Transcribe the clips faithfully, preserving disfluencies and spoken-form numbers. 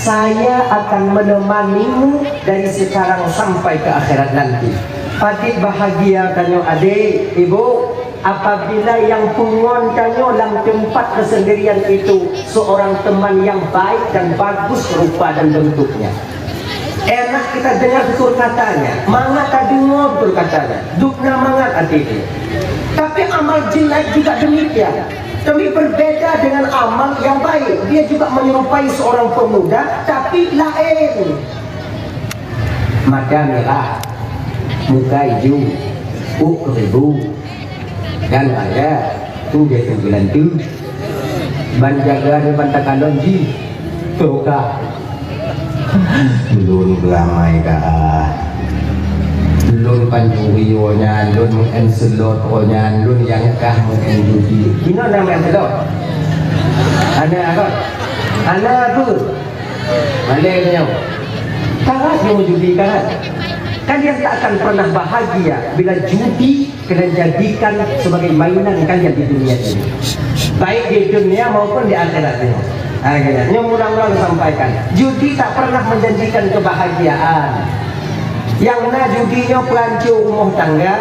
Saya akan menemanimu dari sekarang sampai ke akhirat nanti. Padit bahagia tanyoe adek, ibu, apabila yang pungon tanyoe lam tempat kesendirian itu seorang teman yang baik dan bagus rupa dan bentuknya. Enak kita dengar tutur katanya, mangat tadeungoe tutur katanya, dubna mangat até jih. Tapi amal jelek juga demikian. Tapi berbeda dengan amal yang baik, dia juga menyerupai seorang pemuda, tapi lain. Mata merah, muka ijo, uk keribu, dan raya, tu dia tu gelantu. Ban jaga ni ban takalon jih, tokah. Lôn beuramai ka. Lôn pancuri woe nyan, lôn meu'en slot woe nyan, lôn nyang kah meu'en judi. Inoe na meu'en slot? Hana kot. Hana kot. Malée nyoe. Karat nyoe judi karat. Kalian tak akan pernah bahagia bila judi kalian jadikan sebagai mainan kalian di dunia ini, baik di dunia maupun di akhirat ini. Ha, gitu. Nyoe ulang-ulang sampaikan, judi tak pernah menjanjikan kebahagiaan. Yang na judi nyoe peurancu rumah tangga,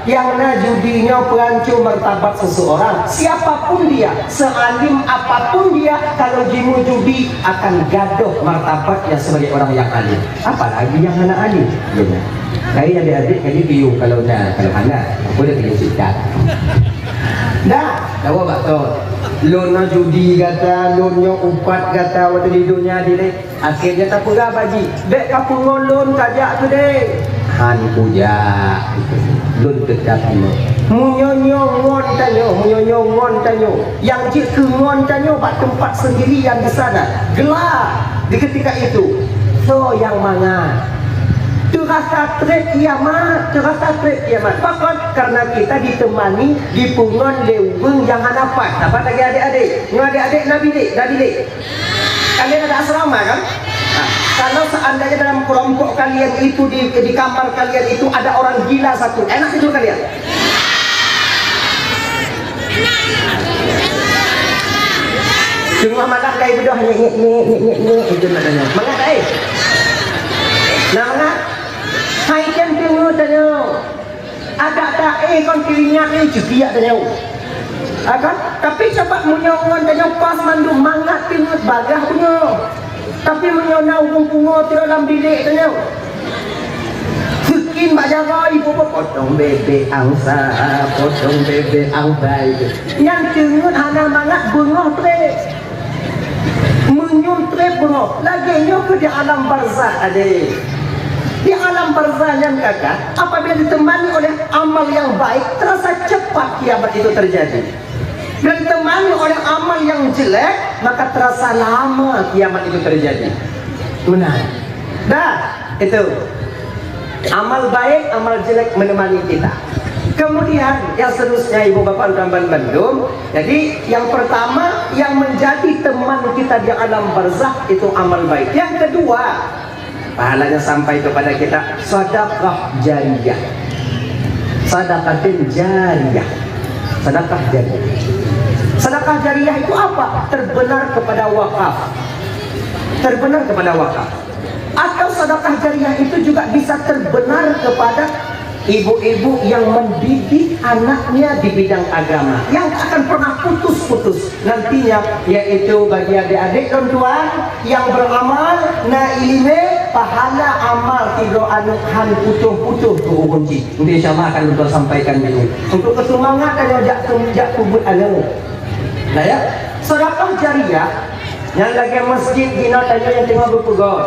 yang na judi nyoe peurancu martabat seseorang. Siapapun dia, sealim apapun dia, kalau jimu judi akan gadoh martabatnya sebagai orang yang alim. Apalagi yang hana alim, ya kan? Lain adik-adik kaji piyu kalau na, kalau hana, apa dia piyu sikat. Dah, tawa bak ton. Lôn na judi gata, lôn nyoe upat gata waktu di dunia dilek. Akhirnya tapeugah baji, bek ka pungon lôn kajak tu deh. Han kujak, lôn tetap nyoe. Meunyoe nyoe ngon tanyoe, meunyoe nyoe ngon tanyoe, yang jeuet keu ngon tanyoe bak tempat sendirian di sana, gelap. Di ketika itu, soe nyang mangat? Teurasa treb kiamat, teurasa treb kiamat. Pakon? Karena kita ditemani, dipungon lé ureuëng nyang hana paih. Saban lagée adik-adik. Ngon adik-adik na bilék, na bilék. Kalian ada asrama kan? Nah, kalau seandainya dalam kelompok kalian itu di, di kamar kalian itu ada orang gila satu, enak tidur kalian? Teungoh malam kai beudôh nyek nyek nyek nyek nyek nyek itu nadanya. Mangat tak eh? Nah, mangat. Hai kan teungoh tanyoe. Agak tak eh kon teuingat eh cuti yak tanyoe. Ha kan? Tapi coba meunyoe ngon tanyoe pas mandum mangat teungoh bagah beungoh. Tapi meunyoe na ureuëng pungo tiro lam bilék tanyoe. Seukin bak jaroe ibu potong bebek angsa, potong bebek angsa itu. Nyan teungeut hana mangat beungoh treb. Meunyoe treb beungoh, lagée nyoe keu di alam barzakh adé. Di alam barzakh nyan kakak, apabila ditemani oleh amal yang baik, terasa cepat kiamat itu terjadi. Bila ditemani oleh amal yang jelek, maka terasa lama kiamat itu terjadi. Benar. Dah, itu. Amal baik, amal jelek menemani kita. Kemudian yang seterusnya ibu bapak dan bandum. Jadi yang pertama yang menjadi teman kita di alam barzakh itu amal baik. Yang kedua, pahalanya sampai kepada kita sedekah jariyah. Sedekah jariyah. Sedekah jariyah. Sedekah jariyah itu apa? Terbenar kepada wakaf. Terbenar kepada wakaf. Atau sedekah jariyah itu juga bisa terbenar kepada ibu-ibu yang mendidik anaknya di bidang agama yang tak akan pernah putus-putus nantinya, yaitu bagi adik-adik dan tuan yang beramal, na ileumé, pahala amal tiga aneuk han putus-putus tu ureuëng jih. Nanti insya Allah akan kita sampaikan dulu untuk kesemangat dan jak jak kubur aneuk. Nah ya, sedekah jariyah. Nyang lagée masjid di na tanyoe nyang teungoh geupeugöt.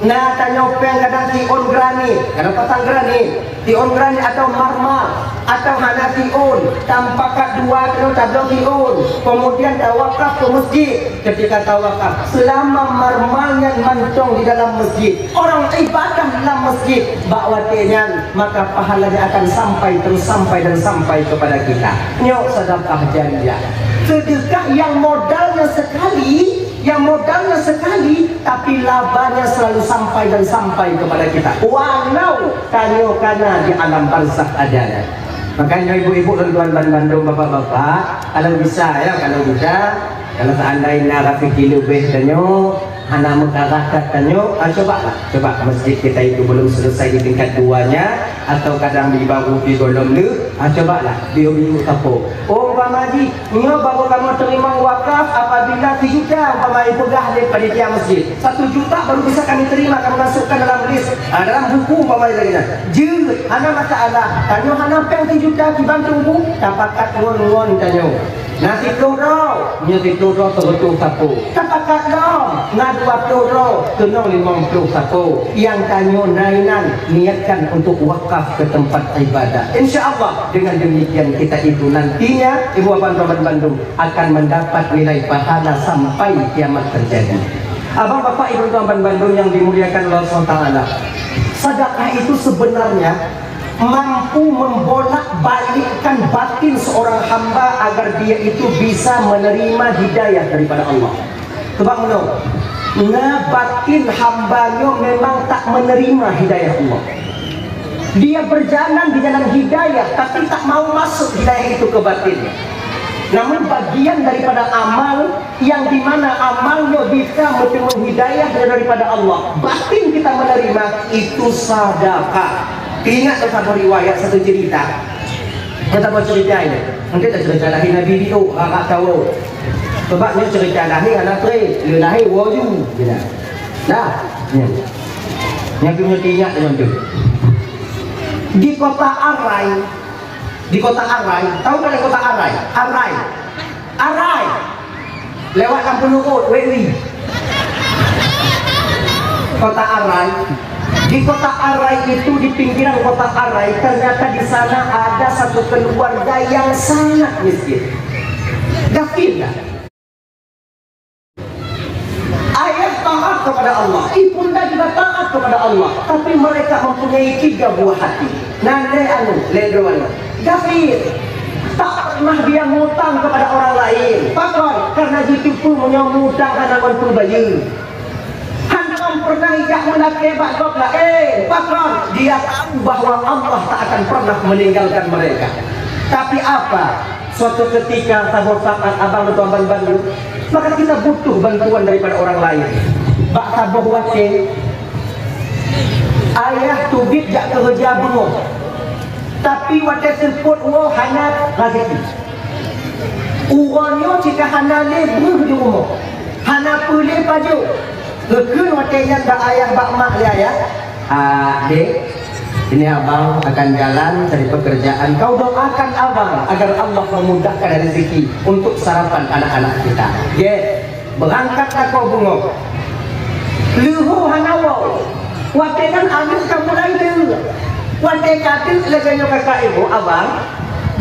Na tanyoe péng kadang tiôn granit, kadang pasang granit, tiôn granit atau marmal, atau hana tiôn, tampakat dua tanyoe tabloe tiôn, kemudian tawakaf keu masjid. Ketika tawakaf, selama marmal nyan mantong di dalam masjid, orang ibadah dalam masjid, bak watée nyan maka pahalanya akan sampai terus sampai dan sampai kepada kita. Nyoe sedekah jariyah. Sedekah yang modalnya sekali, yang modalnya sekali, tapi labanya selalu sampai dan sampai kepada kita. Walau tanyoe kana di alam barzakh adanya. Makanya ibu-ibu dan tuan bandum bapak-bapak, kalau bisa ya, kalau bisa, kalau seandainya rezeki lebih tanyoe, Hana meukarat-karat tanyoe, ah, cobalah. Coba masjid kita itu belum selesai di tingkat duanya, atau kadang di baru di golom le, ah, cobalah. Di ujung sapo. Oh, umpama jih, nyoe baru kamoe terima wakaf apabila sejuta, umpama, dipeugah lé panitia masjid. Satu juta baru bisa kami terima, kami masukkan dalam list, ah, dalam buku, umpama, lagi nyan. Jeuet, hana masalah. Tanyoe hana péng sejuta, kiban tunggu, tapakat ngon-ngon tanyoe. Na siploh droe, nyoe siploh droe seureutôh sapo. Tapakat lom, na dua ploh droe, keunong limong ploh sapo. Nyang tanyoe na inan, niatkan untuk wakaf ke tempat ibadah. Insya Allah, dengan demikian kita itu nantinya, ibu abang teman bandum, akan mendapat nilai pahala sampai kiamat terjadi. Abang, bapak, ibu tuan bandum yang dimuliakan Allah subhanahu wa taala, sedekah itu sebenarnya mampu membolak-balikkan batin seorang hamba agar dia itu bisa menerima hidayah daripada Allah. Sebab meunoe, na batin hamba nyoe memang tak menerima hidayah Allah. Dia berjalan di jalan hidayah, tapi tak mau masuk hidayah itu ke batinnya. Namun bagian daripada amal yang di mana amal nyoe bisa meuteumé hidayah daripada Allah. Batin kita menerima itu sedekah. Ingat satu riwayat, satu cerita. Kita buat cerita ini. Nanti ada cerita lahir Nabi Biu, kakak tahu. Sebab ni cerita lahir anak tu, dia lahir waju. Bila? Dah. Ni. Yang punya ingat dengan tu. Di kota Arai, di kota Arai, tahu kan kota Arai? Arai. Arai. Lewat Kampung Lukut, Wei. Kota Arai. Di kota Arai itu, di pinggiran kota Arai, ternyata di sana ada satu keluarga yang sangat miskin. Gafil lah. Ayah taat kepada Allah, ibunda juga taat kepada Allah, tapi mereka mempunyai tiga buah hati. Nan lé anu, lé droe anu. Gafil. Tak pernah dia ngutang kepada orang lain. Pakon? Karena jiteupeue meunyoe ngutang hana ngon peue bayeue. Hantom pernah ijak meulakée bak gob laén. Pakon? Dia tahu bahwa Allah tak akan pernah meninggalkan mereka. Tapi apa? Suatu ketika, saboh saat, abang dan tuan bandum, maka kita butuh bantuan daripada orang lain. Bak saboh watée, ayah teubiet jak keureuja beungoh. Tapi watée seupôt woe hana raseuki. Uroe nyoe cit ka hana lé breueh di rumoh. Hana peue lé pajoh. Geukheun watée nyan bak ayah, bak mak lé ayah, "Ah, Dek, ini abang akan jalan cari pekerjaan. Kau doakan abang agar Allah memudahkan rezeki untuk sarapan anak-anak kita." Gét, beurangkat lakoe beungoh. Leuho hana woe. Watée nyan aneuk ka mulai deuk. Watée ka deuk lagée nyoe kakak ibu abang,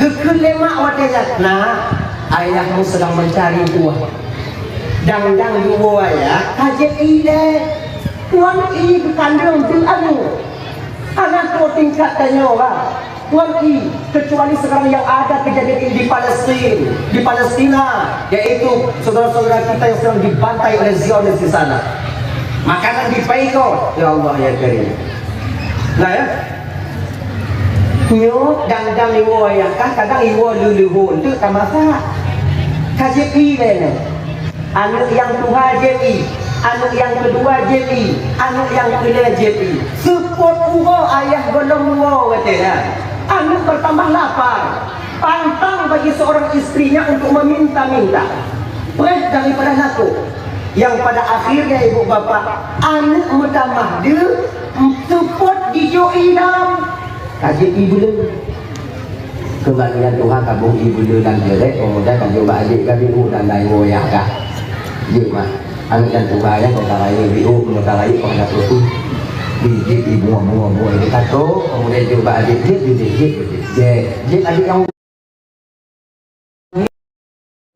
geukheun lé mak watée nyan, "Nak, ayahmu sedang mencari buah." Dang-dang jiwoe ayah, ka jieb ié lé. Ngon ié geukandong teuk aneuk. Hana trok tingkat tanyoe, bah. Ngon ié, kecuali sekarang yang ada kejadian ini di Palestin, di Palestina, yaitu saudara-saudara kita yang sedang dibantai oleh Zionis di sana. Makanan dipaikot, ya Allah, ya Karim. Nah, ya. Nyoe dang-dang iwoe ayah kah, kadang iwoe leuleubon teuk ka masak. Ka jieb ié lé nyoe. Aneuk nyang tuha jieb ié, aneuk nyang keudua jieb ié, aneuk nyang keulhée jieb ié. Seupôt uroe ayah gohlom woe watée nyan. Aneuk bertambah lapar. Pantang bagi seorang istrinya untuk meminta-minta. Preh daripada lakoe. Yang pada akhirnya ibu bapak, aneuk meutamah deuk, seupôt jijok ié lom. Ka jieb ié buleuen. Keubah nyan tuha ka boh ié buleuen lam jeuret, keumudian ka jok bak adék ka biôh dan laén woe ayah ka. Jeuet mah. Aneuk nyan tuha nyan ka rayeuk biôh, ka rayeuk ka hana peureulée. Jieb ié bungoh-bungoh-bungoh ié ka trok, keumudian jok bak adék, "Jieb, jieb, jieb, jieb, jieb." Jieb, jieb adék nyang ubit.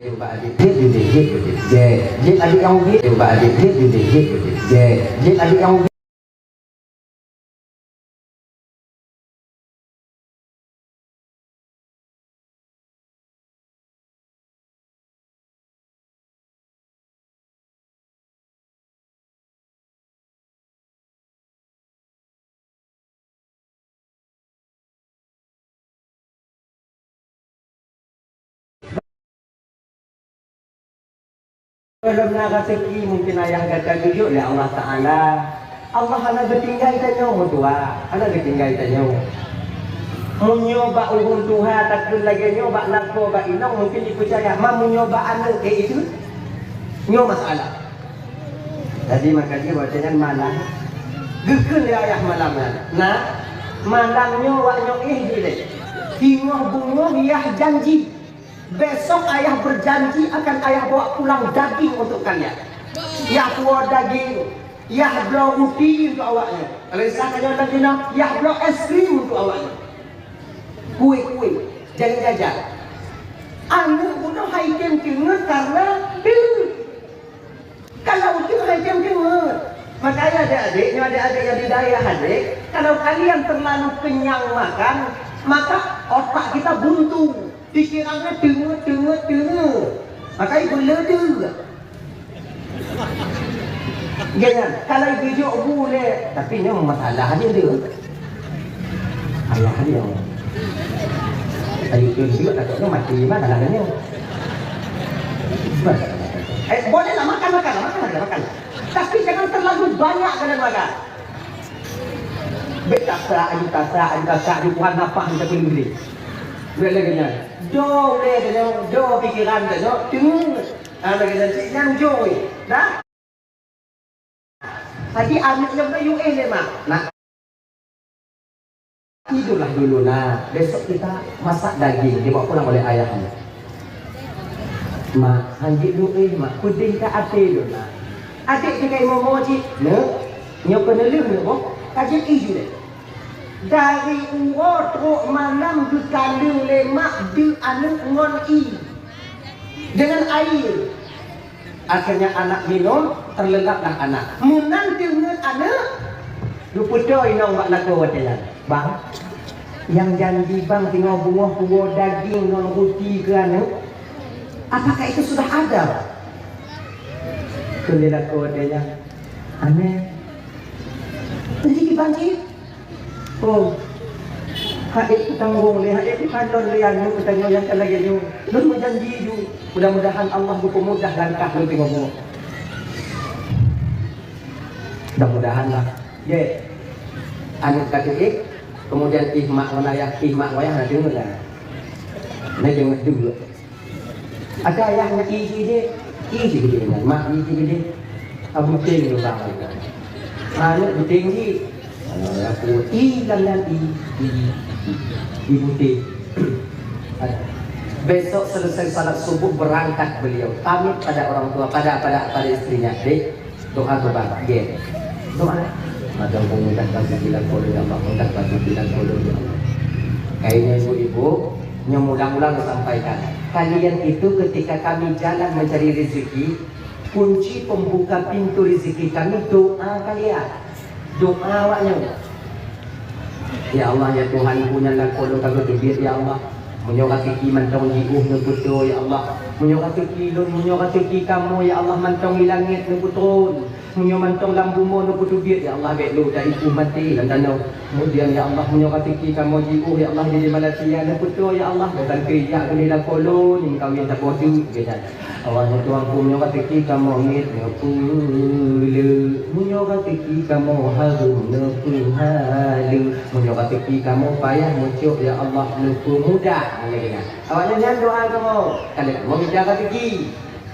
Jieb bak adék, jieb, jieb, jieb, jieb. Jieb, jieb adék nyang ubit. Jieb bak adék, jieb, jieb, jieb, jieb, jieb. Jieb, jieb adék nyang ubit. Lom na raseuki mungken ayah gata geujok lé Allah Taala. Allah hana geutinggai tanyoe meutuah, hana geutinggai tanyoe. Meunyoe bak ureueng tuha takheun lagée nyoe bak lakoe bak inong mungken jipeucaya, ma meunyoe bak aneuëk, eh, itu nyoe masalah. Jadi maka jih watée nyan malam geukheun lé ayah malam nyan, "Nak, malam nyoe wak nyoe éh jih lé. Singoh beungoh yah janji." Besok ayah berjanji akan ayah bawa pulang daging untuk kalian. Yah puwoe daging, yah bloe ruti untuk awaknyan. Kalau isa kalian nanti nak, yah bloe es krim untuk awaknyan. Kue-kue, jangan jajan. Aneuk bunoe hai tem teungeut karena Kalau uteuk hai tem teungeut. Makanya adik-adik, nyoe adik-adik yang di daerah adik, kalau kalian terlalu kenyang makan, maka otak kita buntu. Pikirannya teungeut, teungeut, teungeut. Makanya beuleudeuh. Jangan, kalau geujok bu lé, tapi nyoe masalah dia tu. Ayah dia. Ayo tunjuk takutnya mati mana lah dia. Eh, bolehlah makan, makan, makan, makan, makan. Tapi jangan terlalu banyak kalian makan. Bek tasak, ayu tasak, ayu tasak, ayu Tuhan nafah macam ni beli. Bek lagi nya. Do lé dia, do pikiran dia, do. Tengok. Ah, lagi nanti yang ujung ni. Dah? Tadi aneuk nyoe ka U S lé mak. Nah. Tidurlah dulu nak. Besok kita masak daging dibawa pulang oleh ayahmu. Mak, hanjeuet duek mak, peudeh ka até lôn nak. Adek jih ka imoe-moe cit, neuk, nyoe keuneulheueh neuk boh, ka jeuet ié lé. Dari uroe trok malam geukaleueng lé mak deuek aneuk ngon ié. Dengan air. Akhirnya anak minum, terlelaplah anak. Meunan teungeut aneuk, geupeutoe inong bak lakoe watée nyan. Bang, nyang janji bang singoh beungoh puwoe daging ngon ruti keu aneuk, apakah itu sudah ada, Bang? Kheun lé lakoe watée nyan, aneh. Jadi bang cit, Oh, hak ék kutanggong lé, hak ék kukalon lé aneuk geutanyoe nyang ka lagée nyoe. Lôn meujanji ju, mudah-mudahan Allah geupeumudah langkah lôn teungoh bunoe. Mudah-mudahan lah. Ye. Aneuk ka teuék, kemudian ih mak ngon ayah, ih mak ngon ayah na deungoe lah. Na deungoe dulu. Ada ayah nak iji deh, iji gede dengan mak iji gede. Abu ting tu bang. Aneuk buting ji. Aku i lam nan i, i, i buting. Besok selesai salat subuh berangkat beliau pamit pada orang tua, pada pada pada istrinya, dek. Doa keu bapak, gét. Doa. Maka mudah bagi bilang kolom ya Allah, mudah bagi bilang kolom ya Allah. Kayaknya ibu-ibu, nyang ulang-ulang sampaikan. Kalian itu ketika kami jalan mencari rezeki, kunci pembuka pintu rezeki kami doa kalian. Doa awaknyan. Ya Allah, ya Tuhanku nyang lakoe lôn ka geuteubiet, ya Allah. Meunyoe raseuki mantong jiôh neupeutoe, ya Allah. Meunyoe raseuki lôn, meunyoe raseuki kamoe, ya Allah, mantong di langét neupeutrôn. Meunyoe mantong lam bumoe neupeuteubiet, ya Allah, bèk lôn taipoh maté lam tanoh. Keumudian, ya Allah, meunyoe raseuki kamoe jiôh, ya Allah, jadi Malaysia neupeutoe, ya Allah, bèk sampoe jak keuneuk lakoe lôn, nyan kawin saboh teuk, kata. Awaknyan tuangku, meunyoe raseuki kamoe miet neupeuleuk, meunyoe raseuki kamoe hareuem neupeuhaleue, meunyoe raseuki kamoe payah meucok, ya Allah, neupeumudah. Lagèe nyan. Awaknyan nyan doa kamoe, ka lheueh kamoe mita raseuki.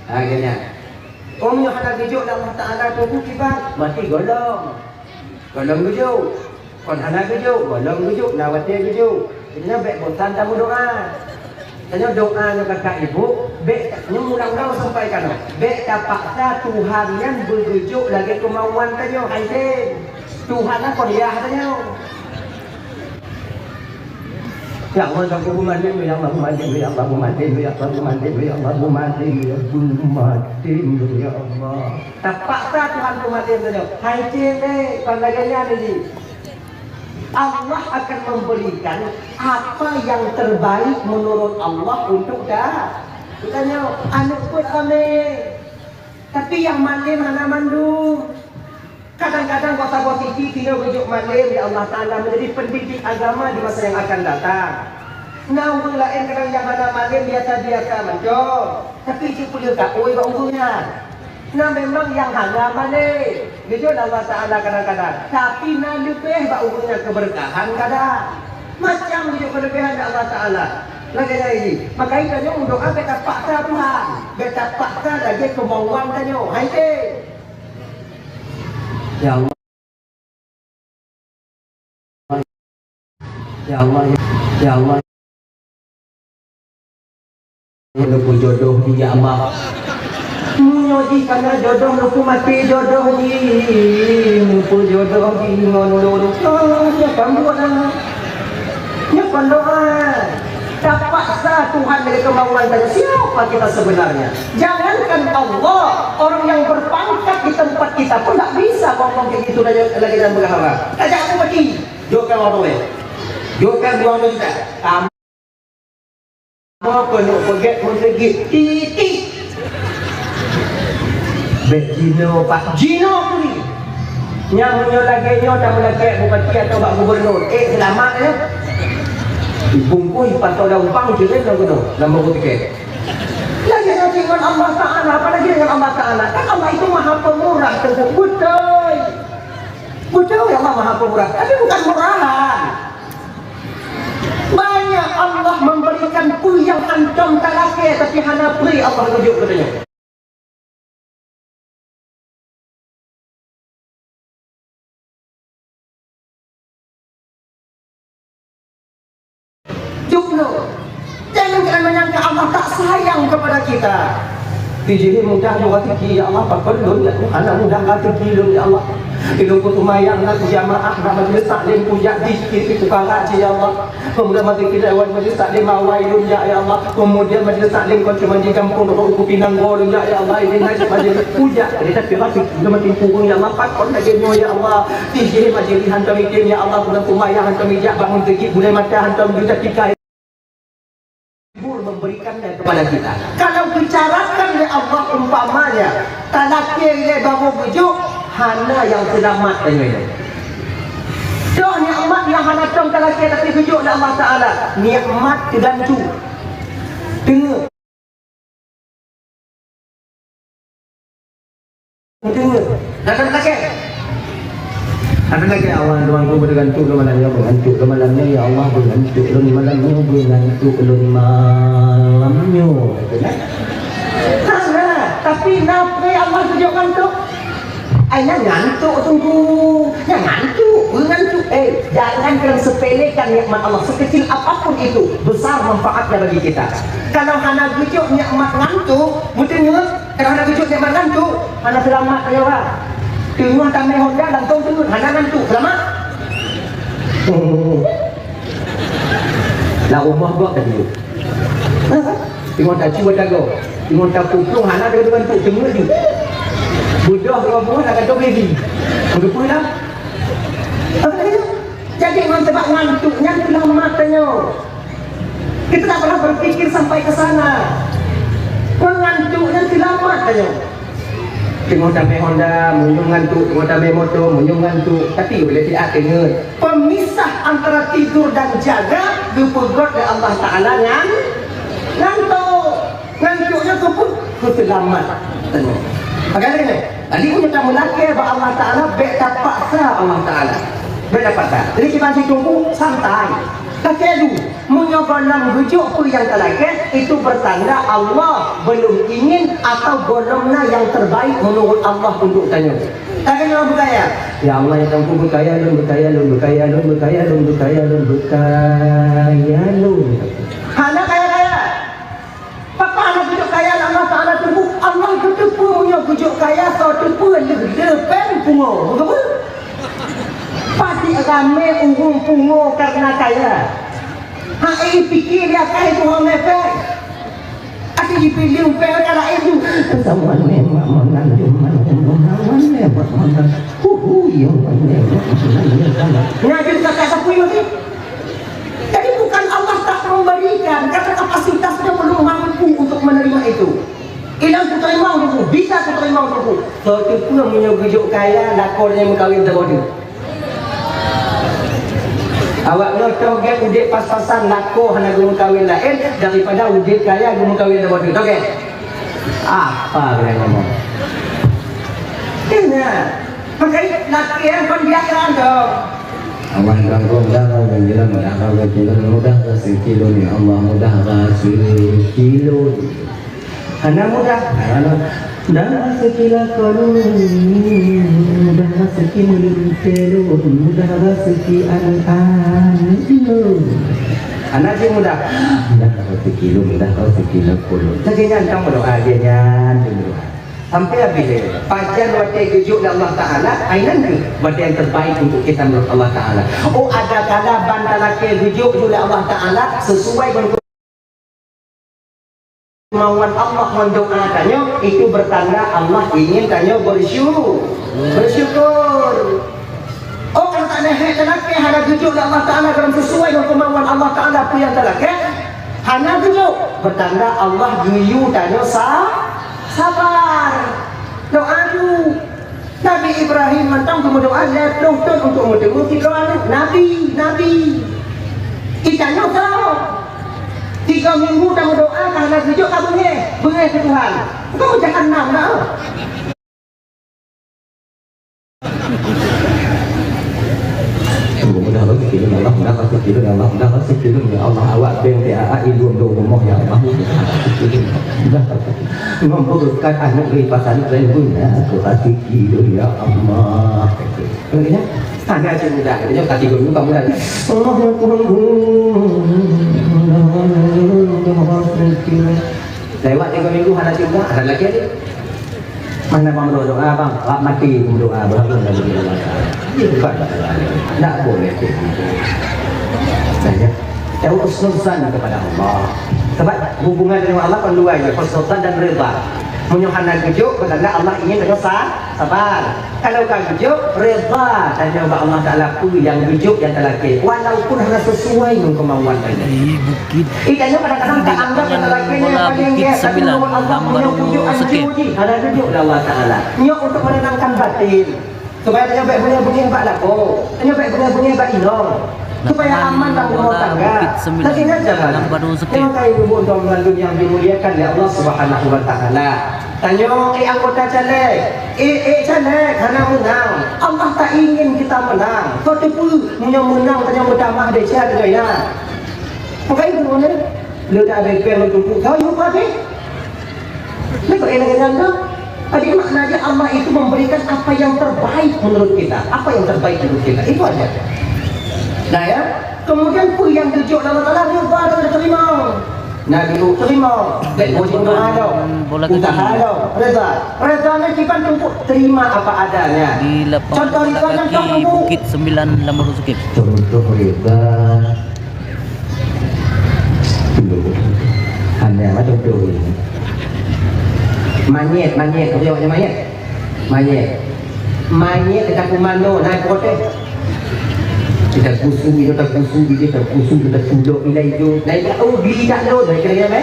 Ha, lagèe nyan. Oh, meunyoe hana geujok lé Allah Taala, tunggu kiban, maté gohlom. Gohlom geujok. Kon hana geujok, gohlom geujok, na watèe geujok. Jadi, bèk bosan tameudoa. Tanyoe doa nyoe kakak ibu, bèk nyoe ulang-ulang sampaikan nyoe. Bèk tapaksa Tuhan nyan beugeujok lagèe keumauan tanyoe, hai tem. Tuhan nyan kon yah tanyoe. Ya Allah, ya Allah, bumatin, ya Allah, bumatin, ya Allah, bumatin, ya Allah, bumatin, ya Allah, bumatin, ya Allah, bumatin, ya Allah. Tapaksa Tuhan bumatin tanyoe. Hai tem, eh, kon lagèe nyan jih. Allah akan memberikan apa yang terbaik menurut Allah untuk da-, geutanyoe. Aneuk peuet ramè, tapi nyang malém hana mandum. Kadang-kadang bak saboh sisi, sidroe geujok malém lé Allah Taala menjadi pendidik agama di masa yang akan datang. Na ureueng laén kadang nyang hana malém biasa-biasa mantong, tapi jeuet peuleueh taôi bak ureueng nyan. Na memang nyang hana malée, geujok lé Allah Taala kadang-kadang, tapi na leubeh bak ureuëng nyang keubeureukahan kadang. Macam geujok keuleubehan lé Allah Taala. Lagée nyan jih, maka tanyoe meudoá bèk tapaksa Tuhan, bèk tapaksa lagée keumauan tanyoe. Hai teuh. Ya Allah. Ya Allah, ya, ya Allah. Neupeujodoh jih, ya Allah. Meunyoe jih kana jodoh, neupeumaté jodoh jih, neupeujodoh jih ngon lôn. Ah, nyoe kan doa. Nyoe kan doa. Tapaksa Tuhan lagée keumauan tanyoe. Siapa kita sebenarnya? Jangankan Allah, orang yang berpangkat di tempat kita pun tak bisa ngomong kayak gitu lagée, lagée nyang berhala. Tajak aku mati. Jok kan orang tuai. Jok kan dua orang tuai kita. Kamu kena pegat meuseugit titik. Bek jinoe pak jinoe turi. Nyang meunyoe lagée nyoe tameulakée bupati atau bak gubernur, eh, seulamat nyoe. Dibungkus ipatô daun pang, kirém lam gunong, lam buku tiket. Lagée nyoe ngon Allah Taala, apalagi dengan Allah Taala. Kan Allah itu Maha Pemurah, tentu beutôi. Beutôi Allah Maha Pemurah, tapi bukan murahan. Banyak Allah memberikan peue nyang hantom talakée, tapi hana peue Allah tunjuk geutanyoe. Jubloe. Jangan kalian menyangka Allah tak sayang kepada kita. Di sini mudah juga rezeki, ya Allah, pakon lôn, ya Allah, hana mudah rezeki lôn, ya Allah. Ilôn kutumayang na jamaah na majelis taklim kujak di, di, di pukara, ya Allah. Kemudian masa kita awal majlis taklim awai lôn jak, ya Allah. Kemudian majlis taklim kon cuma di kampung, rot kupi nanggo lôn jak, ya Allah. Ini nak majlis kujak. Jadi tapi rasa kita mati pukung, ya Allah. Pakon lagée nyoe, ya Allah. Tijih majlis hantom item, ya Allah. Bulan kumayang hantom ijak, bangun teugi, bulan mata hantom juta tikai. Memberikannya kepada kita. Kalau bicarakan oleh Allah umpamanya, talakée lé babu bujuk, hana yang selamat dengan itu. Toh nikmat yang hana tom talakée tapi geujok lé Allah Taala, nikmat teugantung. Teungoh. Teungoh. Dah tak talakée. Ada lagi awal doang tu bergantung ke malam ni, bergantung ke malam ni, ya Allah, bergantung lun malam ni, bergantung lun malam ni. Hana, tapi nafai Allah tunjuk ngantuk. Ai, nyan ngantuk, Teungku. Nyan ngantuk, peue ngantuk. Eh, jangan kalian sepelekan nikmat Allah. Sekecil apapun itu, besar manfaatnya bagi kita. Kalau hana geujok nikmat ngantuk, meuteungeut, kalau hana geujok nikmat ngantuk, hana seulamat tanyoe, ha. Teungoh tamé Honda, langsung teungeut, hana ngantuk, seulamat? Lam rumoh gok tadi. Teungoh tacu batago. Teungoh tapuplueng hana deungon tu teungeut ju. Budoh dua buah nak kacau baby. Meugeupeu lah. Jadi ngon sebab ngantuk nyan seulamat tanyoe. Kita tak pernah berpikir sampai ke sana. Ngon ngantuk nyan seulamat tanyoe. Teungoh tamé Honda, meunyoe ngantuk, teungoh tamé moto, meunyoe ngantuk. Tapi boleh siat teungeut. Pemisah antara tidur dan jaga geupeugöt lé Allah Taala nyan ngantuk. Ngantuk nyan keupeue? Keu seulamat. Tengok. Maka lagée nyan, tadi meunyoe tameulakée bak Allah Taala, bék tapaksa Allah Taala. Bék tapaksa. Jadi kiban si Teungku santai. Lakée ju. Meunyoe gohlom geujok peue nyang talakée, itu bertanda Allah belum ingin atau gohlom na nyang terbaik menurut Allah untuk tanyoe. Lagée nyoe beukaya. Ya Allah, ya Tuhanku, beukaya lôn, beukaya lôn, beukaya lôn, beukaya lôn, beukaya lôn, beukaya lôn. Hana kaya-kaya. Pakon hana geujok kaya lé Allah Taala Teungku? Allah geuteupeue meunyoe geujok kaya, soe teupeue lheueh le péng pungo. Beutôi? Pasti ramé ureuëng pungo karena kaya. Hai pike dia kai Tuhan lepek. Até jipiléh umpéh ka laén tu. Sama nembak meunan, nembak meunan, nembak meunan. Hu, hu, yo, nembak meunan, nembak meunan. Ngaji kakak sapui mati. Jadi bukan Allah tak memberikan, karena kapasitasnya belum mampu untuk menerima itu. Ilang kuterima dulu, bisa kuterima dulu. Soe teupeue meunyoe geujok kaya, lakoe nyang meukawen saboh teuk. Awak nyoe toh gét udép pas-pasan, lakoe hana geumeukawen laén daripada udép kaya geumeukawen saboh teuk. Toh gét? Apa kalian ngomong? Nyan. Makajih lakée kon biasa dong. Awan ganggu udara nyang jeulaih mudah rezeki lôn, mudah rezeki lôn ya Allah, mudah rezeki lôn. Hana mudah, hana mudah rezeki lakoe lôn, mudah rezeki meulintée lôn, mudah rezeki aneuk-aneuk lôn. Hana jih mudah, mudah rezeki lôn, mudah rezeki lakoe lôn. Lagée nyan kamoe doa, lagée nyan kamoe doa. Sampai habéh lé. Pajan watée geujok lé Allah Taala, inan kheueh watée nyang terbaik untuk kita menurut Allah Taala. Oh, ada kala ban talakée geujok lé Allah Taala sesuai dengan kemauan Allah ngon doa tanyoe, itu bertanda Allah ingin tanyoe bersyu-, bersyukur. Oh, kalau tak lehek talakée hana geujok lé Allah Taala dalam sesuai dengan kemauan Allah Taala peue nyang talakée, hana geujok, bertanda Allah geuyue tanyoe sa-, sabar. Doa tu. Nabi Ibrahim mantong geumeudoa lhèe ploh thôn untuk meuteumèe sidroe aneuk nabi, nabi. Geutanyoe soe? Tiga minggu tameudoa ka hana geujok ka beungèh, beungèh keu Tuhan. Bukan jahanam na. Mudah rezeki lôn ya Allah, mudah rezeki lôn ya Allah, mudah rezeki lôn ya Allah, awak beng T A A ilôn dong rumoh ya Allah, mudah rezeki lôn. Mudah rezeki. Ngon beureukat aneuk lé pasal laén beuna keu rezeki lôn ya Allah. Tengoknya, tanda cit mudah, katanya kaki guru kamu dah. Allah ya Tuhan guru. Lewat tiga minggu hana cit mudah, ada lagi ada. Mana bang berdoa bang? Wak mati berdoa, berdoa lagi Allah Taala. Dia bukan. Tak boleh. Saya tahu husnuzan kepada Allah. Sebab hubungan dengan Allah kan dua je, husnuzan dan rida. Meunyoe hana geujok, bertanda Allah ingin kita sa-, sabar. Kalau ka geujok, rida tanya bak Allah Taala peue nyang geujok nyang talakée, walaupun hana sesuai ngon kemauan tanya. Di bukit. Ih, tanya kadang-kadang tak anggap nyang talakée nyan paling gét, tapi menurut Allah punya geujok hancur jih, hana geujok lé Allah Taala. Nyoe untuk menenangkan batin. Supaya tanyoe bèk beungèh-beungèh bak lakoe, tanyoe bèk beungèh-beungèh bak inong. Supaya aman dalam rumah tangga. Lagi ingat jangan. Terima kasih ibu-ibu dan mandum yang dimuliakan oleh Allah Subhanahu wa Taala. Tanyoe, eh, anggota caleg, eh, eh, caleg, hana meunang. Allah tak ingin kita menang. Kau teupeu, meunyoe meunang tanyoe meutamah desya tanyoe ya. Makanya itu mana? Lu tak ada pen untuk kau, you pakai. Ni kok enak-enak tu? Tadi maknanya Allah itu memberikan apa yang terbaik menurut kita. Apa yang terbaik menurut kita. Itu aja. Nah ya, kemudian peue nyang geujok lé Allah Taala, rida dan terima. Nah, dulu terima. Baik, mau terima dong. Bola kaki. Usaha dong. Rida. Rida ni kita tumpuk terima apa adanya. Di lapangan bola kaki Bukit Sembilan Lambaru Sukib. Contoh rida. Hana mah contoh ni. Manyét, manyét, kau jawab macam manyét. Manyét. Manyét dekat rumah no, naik protes. Kita kusu, kita kusu, kita kusu, kita kudok nilai itu. Naik, oh, beli tak lo, naik kena ya, meh?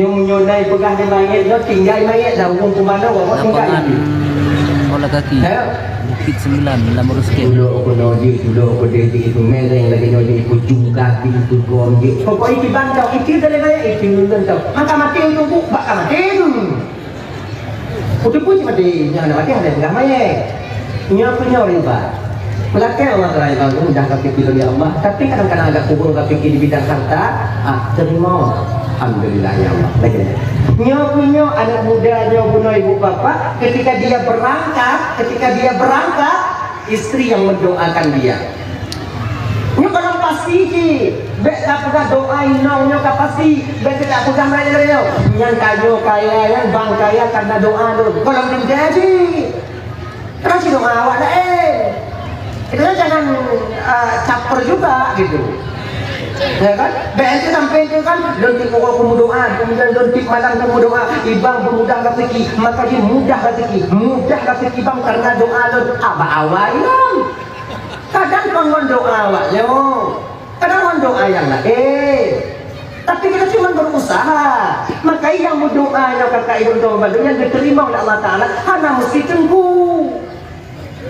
Nyong, nyong naik pegang dia manyét, nyong tinggal manyét dah, urung pemanah, awak tinggal. Lapangan bola kaki. Ya. Bukit Sembilan, Lambaru Sukib. Tulok keunoe jih, tulok keudeh jih, itu mereng lagèe nyoe jih, itu jungkat jih, itu gom jih. Pokok itu bantong, itu dalam ayat itu bantong. Maka mati itu, bu, bak ka mati tu. Udah pun mati, nyoe anak mati, ada pegang mayat. Nyoe pun nyoe riba. Pelakèe Allah Taala bang, mudah ka pikir ya Allah. Tapi kadang-kadang agak kubur ka pikir di bidang harta, ah, terima. Alhamdulillah ya Allah. Lagi. Nyoe pun nyoe anak muda, nyoe pun nyoe ibu bapak, ketika dia berangkat, ketika dia berangkat, istri yang mendoakan dia. Nyoe ka pasti cit. Bèk tapeugah doa inong nyoe ka pasti. Bèk tapeugah meunan nyoe. Nyan tanyoe kaya, nyan bang kaya karena doa lôn. Gohlom tinggai cit. Karena si doa awak laén. Kita jangan, eh, caper juga gitu. Ya kan? Bèk ente sampai itu kan, lôn tiep uroe kumeudoa, kemudian lôn tiep malam kumeudoa, ibang beumudah rezeki, maka dia mudah rezeki, mudah rezeki bang karena doa lôn. Abah awai lom. Kadang kon ngon doa awak nyoe, kadang ngon doa nyang laén. Tapi kita cuma berusaha. Maka nyang meudoa nyoe kakak ibu doa balu nyang diterima oleh Allah Taala hana mesti teungku.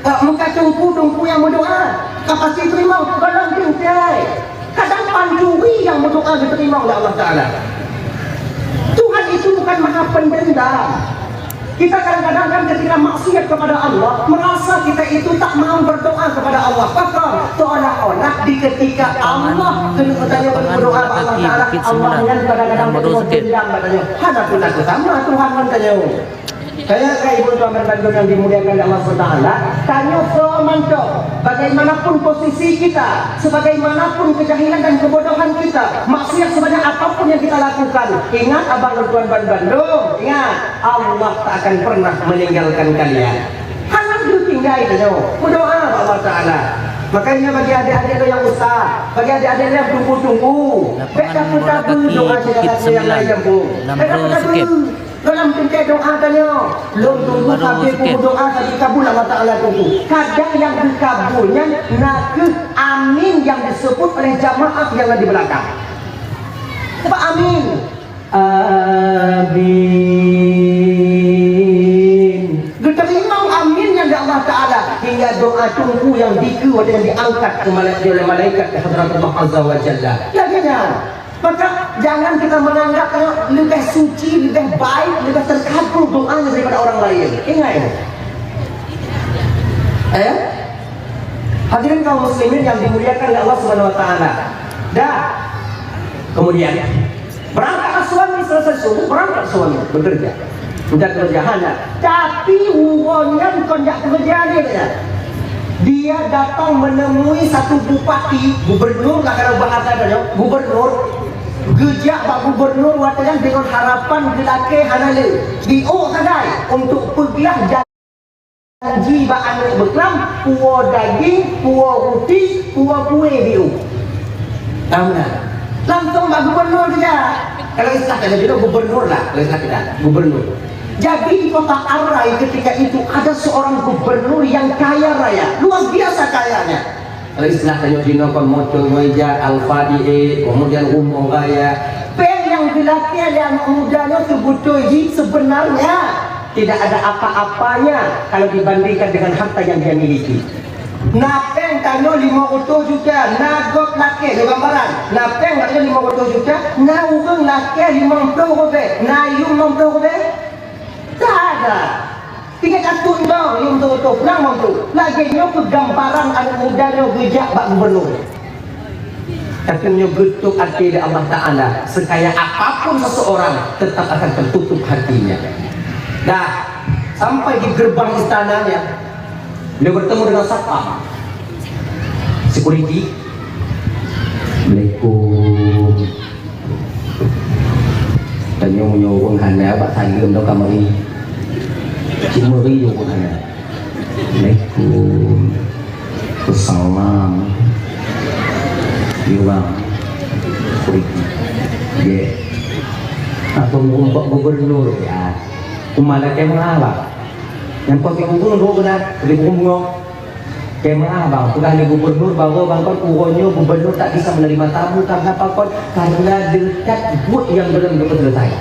Eh, muka teungku, teungku nyang meudoa, ka pasti terima. Gohlom tinggai. Kadang pancuri nyang meudoa diterima oleh Allah Taala. Tuhan itu bukan maha pendendam. Kita kadang-kadang kan ketika maksiat kepada Allah, merasa kita itu tak mau berdoa kepada Allah. Pakon, seolah-olah di ketika Allah keuneuk tanyoe berdoa bak Allah Taala, Allah nyan kadang-kadang dendam bak tanyoe. Hana pun aku sama Tuhan ngon tanyoe. Kaya ka ibu tuan dan bandum yang dimuliakan oleh Allah Subhanahu wa Taala, tanyoe soe mantong, bagaimanapun posisi kita, sebagaimanapun kejahilan dan kebodohan kita, maksiat sebanyak apapun yang kita lakukan, ingat abang dan tuan dan bandum, ingat, Allah tak akan pernah meninggalkan kalian. Hana geutinggai tanyoe, berdoa bak Allah Taala. Makanya bagi adik-adik yang ustaz, bagi adik-adik yang tunggu-tunggu, bèk tapeue-tapeue doa syedara yang lain, Teungku. Bèk tapeue-tapeue. Dalam teuntèe doa tanyoe, lôn tunggu sabe peue doa ka jikabul Allah Taala tunggu. Kadang nyang geukabul nyan na kheueh amin nyang diseubut oleh jamaah nyang na di beulakang. Cuba amin. Amin. Geuteurimong amin nyang di Allah Taala hingga doa tunggu nyang dikeue watèe nyang diangkat keu malai-, oleh malaikat keu Hadratullah Azza wa Jalla. Lagèe nyan. Maka, jangan kita menganggap yang lebih suci, lebih baik, lebih terkabul doanya daripada orang lain. Ingat ini. Eh? Hadirin kaum muslimin yang dimuliakan oleh Allah Subhanahu wa Taala. Dah. Kemudian, berangkatlah suami selesai subuh, berangkat suami bekerja. Udah keureuja hana. Tapi uroe nyan kon jak keureuja lé, ya. Dia datang menemui satu bupati, gubernur lah kalau bahasa dia, gubernur. Geujak bak gubernur watèe nyan deungon harapan geulakèe hana lé. Diôk sagai untuk peuglah janji bak aneuk beuklam, puwoe daging, puwoe ruti, puwoe kueh diôk. Tahu tak? Langsung bak gubernur saja. Kalau istilah kita dulu gubernur lah, kalau istilah kita, gubernur. Jadi di kota Arai ketika itu ada seorang gubernur yang kaya raya, luar biasa kayanya. Kalau istilah tanyoe jinoe kon moto meja Alphard, kemudian rumoh raya. Péng nyang geulakèe lé aneuk muda nyoe seubeutôi jih sebenarnya tidak ada apa-apanya kalau dibandingkan dengan harta yang dia miliki. Na péng tanyoe limong reutôh juta, na gob lakèe, nyoe gambaran. Na péng tanyoe limong reutôh juta, na ureueng lakèe limong ploh ribèe, na yum limong ploh ribèe? Tak ada. Tinggai katun dong, yum reutôh, pulang mampu. Lagèe nyoe keuh gambaran aneuk muda nyoe geujak bak gubernur. Tapi meunyoe geutuek até lé Allah Taala, sekaya apapun seseorang, tetap akan tertutup hatinya. Dah, sampai di gerbang istananya, beliau bertemu dengan satpam, security. Assalamualaikum. Tanyoe meunyoe ureueng hana bak saleuem dong kamari. Cuma ri ureueng hana. Assalamualaikum. Salam. Yue bang. Pergi. Ye. Atau meurumpok gubernur ya. Uma lakèe meuhala. Nyang pasti gubernur beuna, di gubernur. Keu meu'ah bang, peugah lé gubernur bahwa bang kon uroe nyoe gubernur tak bisa menerima tamu karena apa kon? Karena deutat buet nyang belum geupeuseuleusai.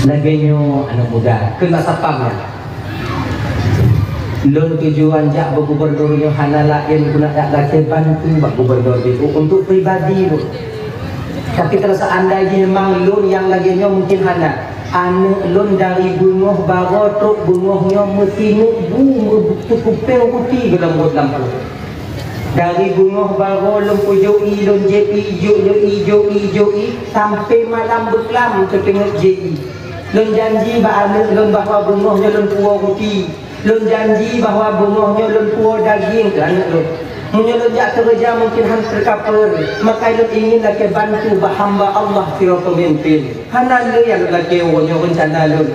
Lagèe nyoe aneuk muda, kheun bak satpam nyan. Lôn tujuan jak bak gubernur nyoe hana laén guna jak lakèe bantu bak gubernur jiôh untuk pribadi lôn. Tapi kalau seandai jih memang lôn nyang lagèe nyoe mungkin hana. Aneuk lôn dari beungoh baroe trok beungoh nyoe meusineuk bu meukupéng ruti goh lom rot lampôh. Dari beungoh baroe lôn peujok ie lôn jép ie, jok ie, jok ie, jok ie, sampoe malam beuklam teuteungeut jép ie. Lôn janji bak aneuk lôn bahwa beungoh nyoe lôn puwoe ruti. Lôn janji bahwa beungoh nyoe lôn puwoe daging keu aneuk lôn. Meunyoe lôn jak keureuja mungkin han teukapeue, maka lôn ingin lakèe bantu bak hamba Allah sidroe peumimpin. Hana lé nyang lôn lakèe uroe nyoe reuncana lôn.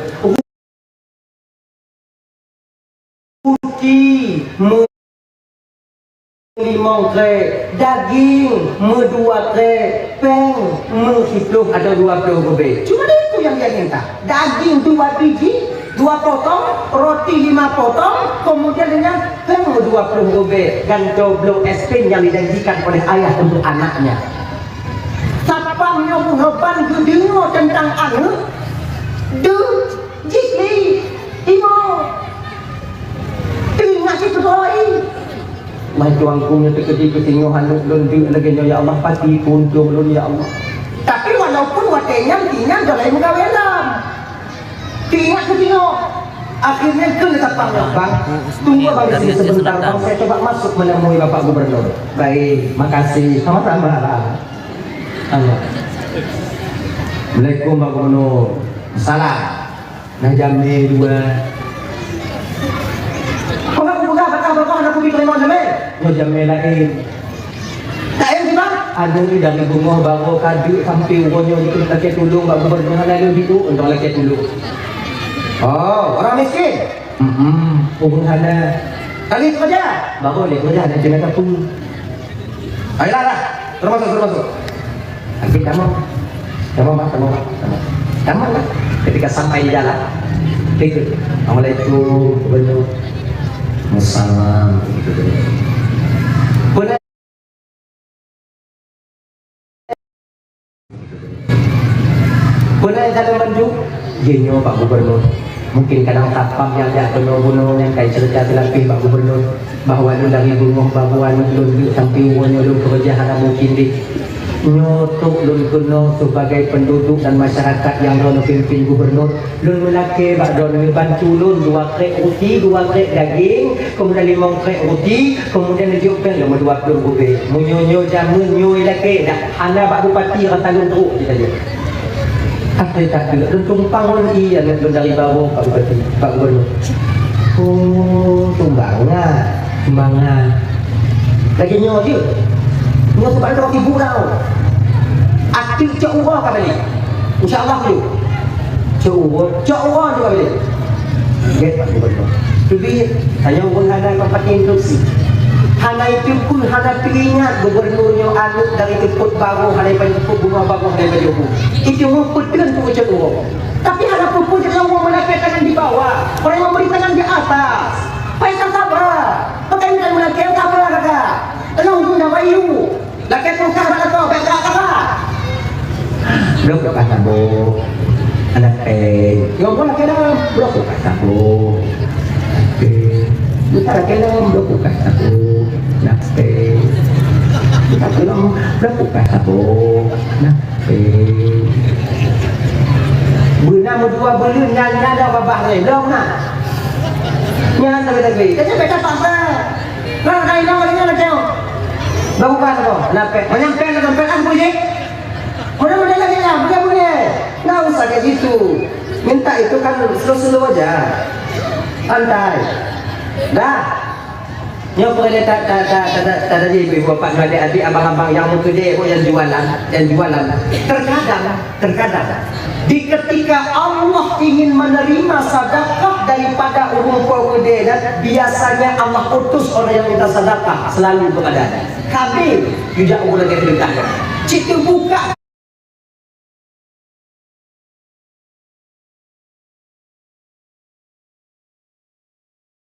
Ruti meu- limong krek, daging meudua krek, péng meusiploh atau dua ploh ribèe. Cuma itu yang dia minta. Daging dua biji, dua potong, roti lima potong, kemudian dengan péng meudua ploh ribèe dan doblo es krim yang dijanjikan oleh ayah untuk anaknya. Satpam nyoe meuheuban geudeungoe teuntang aneuk, deuh jih lé imo. Teuingat cit keuhôi. Wahai Tuhanku, meunyoe teukeudi keu singoh aneuk lôn deuh lagèe nyoe, ya Allah, pati peuuntông lôn, ya Allah. Tapi walaupun watèe nyan, ingat golai meugawé lom. Ingat keu singoh. Akhirnya keu neutapang nyoe, Bang. Tunggu Abang di sini sebentar, Bang. Saya coba masuk menemui Bapak Gubernur. Baik, makasih. Sama-sama, Bang. Halo. Assalamualaikum, Pak Gubernur. Salam. Nah, jamé dua. Kok aku peugah, peugah, peugah, aku bi terima jamé? Nyoe jamé laén. Laén di mana? Anu, dari beungoh baroe ka deuk sampai uroe nyoe jikheun lakèe tulông bak gubernur, hana lé jiduek untuk lakèe tulông. Oh, orang miskin? Hmm, ureueng hana. Kali keureuja? Baroe lé keureuja, hana keuneuk sapeue. Ayolah, lah. Suruh masuk, suruh masuk. Tapi kamu, kamu, Mak, kamu, Mak, kamu. Kamu, Mak. Ketika sampai di dalam, ikut. Assalamualaikum, gubernur. Waalaikumsalam. Benar. Peue na nyang ka lôn bantu? Jih nyoe, Pak Gubernur. Mungkin kadang satpam nyang jak keunoe bunoe nyan ka jiceurita teulapéh, Pak Gubernur, bahwa lôn dari beungoh baroe aneuk lôn deuk sampai uroe nyoe lôn keureuja hana mungkin deh. Nyoe trok lôn keunoe sebagai penduduk dan masyarakat nyang droeneuh pimpin, Gubernur. Lôn meulakèe bak droeneuh bantu lôn dua krek ruti, dua krek daging, kemudian limong krek ruti, kemudian neujok péng lom dua ploh ribèe. Meunyoe nyoe jameun nyoe lakèe dah, hana bak bupati rasa lôn trok jih saja. Akhé that lôn tumpang lôn ié lôn dari baroe Pak Bupati, Pak Gubernur. Oh, sumbangan, sumbangan. Lagèe nyoe jeuet. Nyoe sebab lôn sibuk tau. Até cok uroe ka balik. Insya Allah dulu. Cok uroe, cok uroe juga boleh. Gét Pak Gubernur. Tapi, tanyoe ureueng hana tempat instruksi. Hana itu pun hana teuingat gubernur nyoe aneuk dari teupot baroe, hana ipan teupot bunga baroe, hana ipan jumbo. Itu meupeutreun tu cok uroe. Tapi hana peue-peue jadi ureueng meulakèe tangan di bawah, orang memberi tangan di atas. Pakai sabar. Pakai tangan meulakèe sabar, kakak. Tolong guna bayu. Lakèe peugah bak lakoe, bèk brat-brat. Bloe peugah saboh. Aneuk péng. Nyoe pun lakèe lom, bloe peugah saboh. Oke. Buta lakèe lom, bloe peugah saboh. Aneuk péng. Buta lakèe lom, bloe peugah saboh. Aneuk péng. Beuna meudua buleuen nyan, nyan dah babah lé, lom na. Nyan lagèe-lagèe. Tapi bèk tapaksa. Nah, nah, inong lagi nak tengok. Baru kan tu, lapet. Meunyoe péng, nak péng, ah, boleh. Mudah-mudahan lagi lah, boleh, boleh. Nggak usah kayak gitu. Minta itu kan slow-slow aja. Santai. Dah. Nyoe peureulèe ta, ta, ta, ta, ta, ta, tadi ibu-ibu, bapak, adik-adik, abang-abang nyang meukeudè, nyang jualan, nyang jualan. Terkadang Terkadang, di ketika Allah ingin menerima sedekah daripada ureueng po keudè nyan, biasanya Allah utus orang yang minta sedekah selalu kepada Nabi. Kami tidak boleh ketika situ buka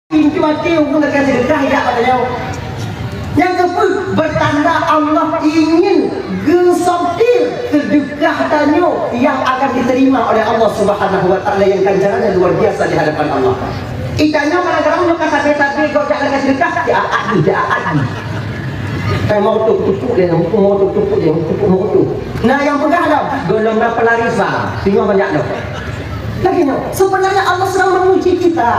pintu hati ureueng ka seudeukah jak bak tanyoe. Nyang keupeuet, bertanda Allah ingin geusortir seudeukah tanyoe yang akan diterima oleh Allah Subhanahu wa Taala yang ganjarannya luar biasa di hadapan Allah. Itanyoe kadang-kadang nyoe ka sabe-sabe gob jak lagèe seudeukah, ya adi, ya adi. Kayak mau tutup, tutup dia, mau tutup, tutup dia, mau tutup, mau tutup. Nah, yang peugah dah, golom dah pelarisan, singoh banyak dah. Lagi nyoe, sebenarnya Allah sedang menguji kita.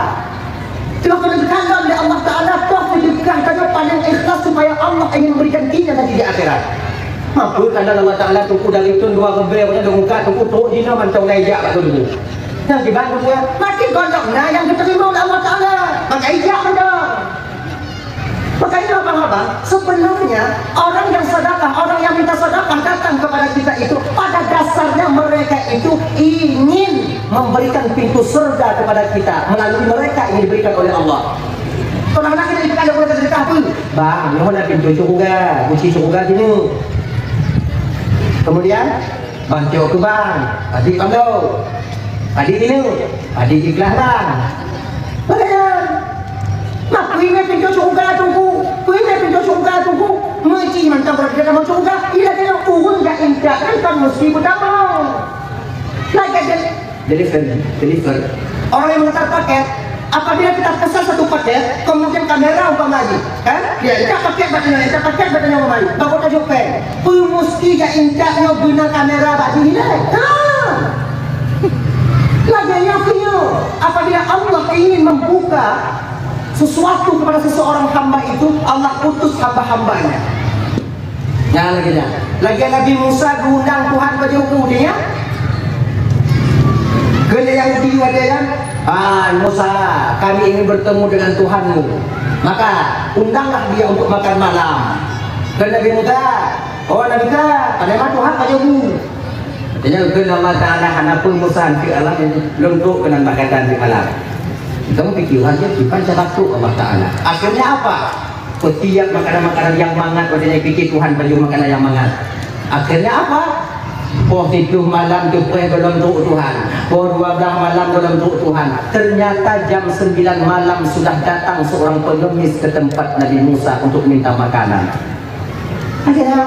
Telah ditanam oleh Allah Ta'ala, toh sedekah tanyoe paling ikhlas supaya Allah ingin memberikan kita nanti di akhirat. Mampu kan Allah Ta'ala tunggu dari tahun dua ribu, pada dongka tunggu trok jina mantong naik jak bak dulu. Nah, di bantu ya, mati gondok, nah yang diterima oleh Allah Ta'ala. Maka ijak betul. Makanya, abang-abang, sebenarnya orang yang sedekah, orang yang minta sedekah datang kepada kita itu, pada dasarnya mereka itu ingin memberikan pintu surga kepada kita. Melalui mereka ingin diberikan oleh Allah. Kalau anak kita dikasih sedekah pun, bang, nyoe ada pintu surga, kunci surga sini. Kemudian, Ban cok keu bang, adik bandô, adik inong, adik ikhlas bang. Lagèe nyan. Nah, peue ingat pintoe syeuruga teungku, peue ingat pintoe syeuruga teungku, meuji mantong beureudeh lam syeuruga, ilèe keunoe ureueng jak intat nyan kon meusti beutamong. Lagèe nyan. Deliver, deliver. Orang yang mengantar paket, apabila kita pesan satu paket, kemudian kamera umpama lagi, kan? Ya, intat paket bak nyoe, intat paket bak nyoe umpama lagi. Bak kota Jopeng, peue meusti jak intat nyoe guna kamera bak jih ilèe? Kan? Lagèe nyoe keuh nyoe, apabila Allah ingin membuka sesuatu kepada seseorang hamba itu, Allah utus hamba-hambanya. Nyan lagèe nyan. Lagèe Nabi Musa geuundang Tuhan bak Yahudi, ya. Keu Yahudi watèe nyan, "Hai Musa, kami ingin bertemu dengan Tuhanmu. Maka, undanglah dia untuk makan malam." Kheun Nabi Musa, "Oh Nabi Musa, padahai Tuhan bak Yahudi." Artinya, kheun Allah Taala, "Hana peue Musa, anteuk Allah, lôn trok keunan bak gata anteuk malam." Kamu pikir aja, bukan cara trok Allah Taala. Akhirnya apa? Setiap makanan-makanan yang mangat, maksudnya pikir Tuhan baju makanan yang mangat. Akhirnya apa? Poh siplôh malam teupreh gohlom trok Tuhan. Poh dua belas malam gohlom trok Tuhan. Ternyata jam sembilan malam sudah datang seorang pengemis ke tempat Nabi Musa untuk minta makanan. Akhirnya,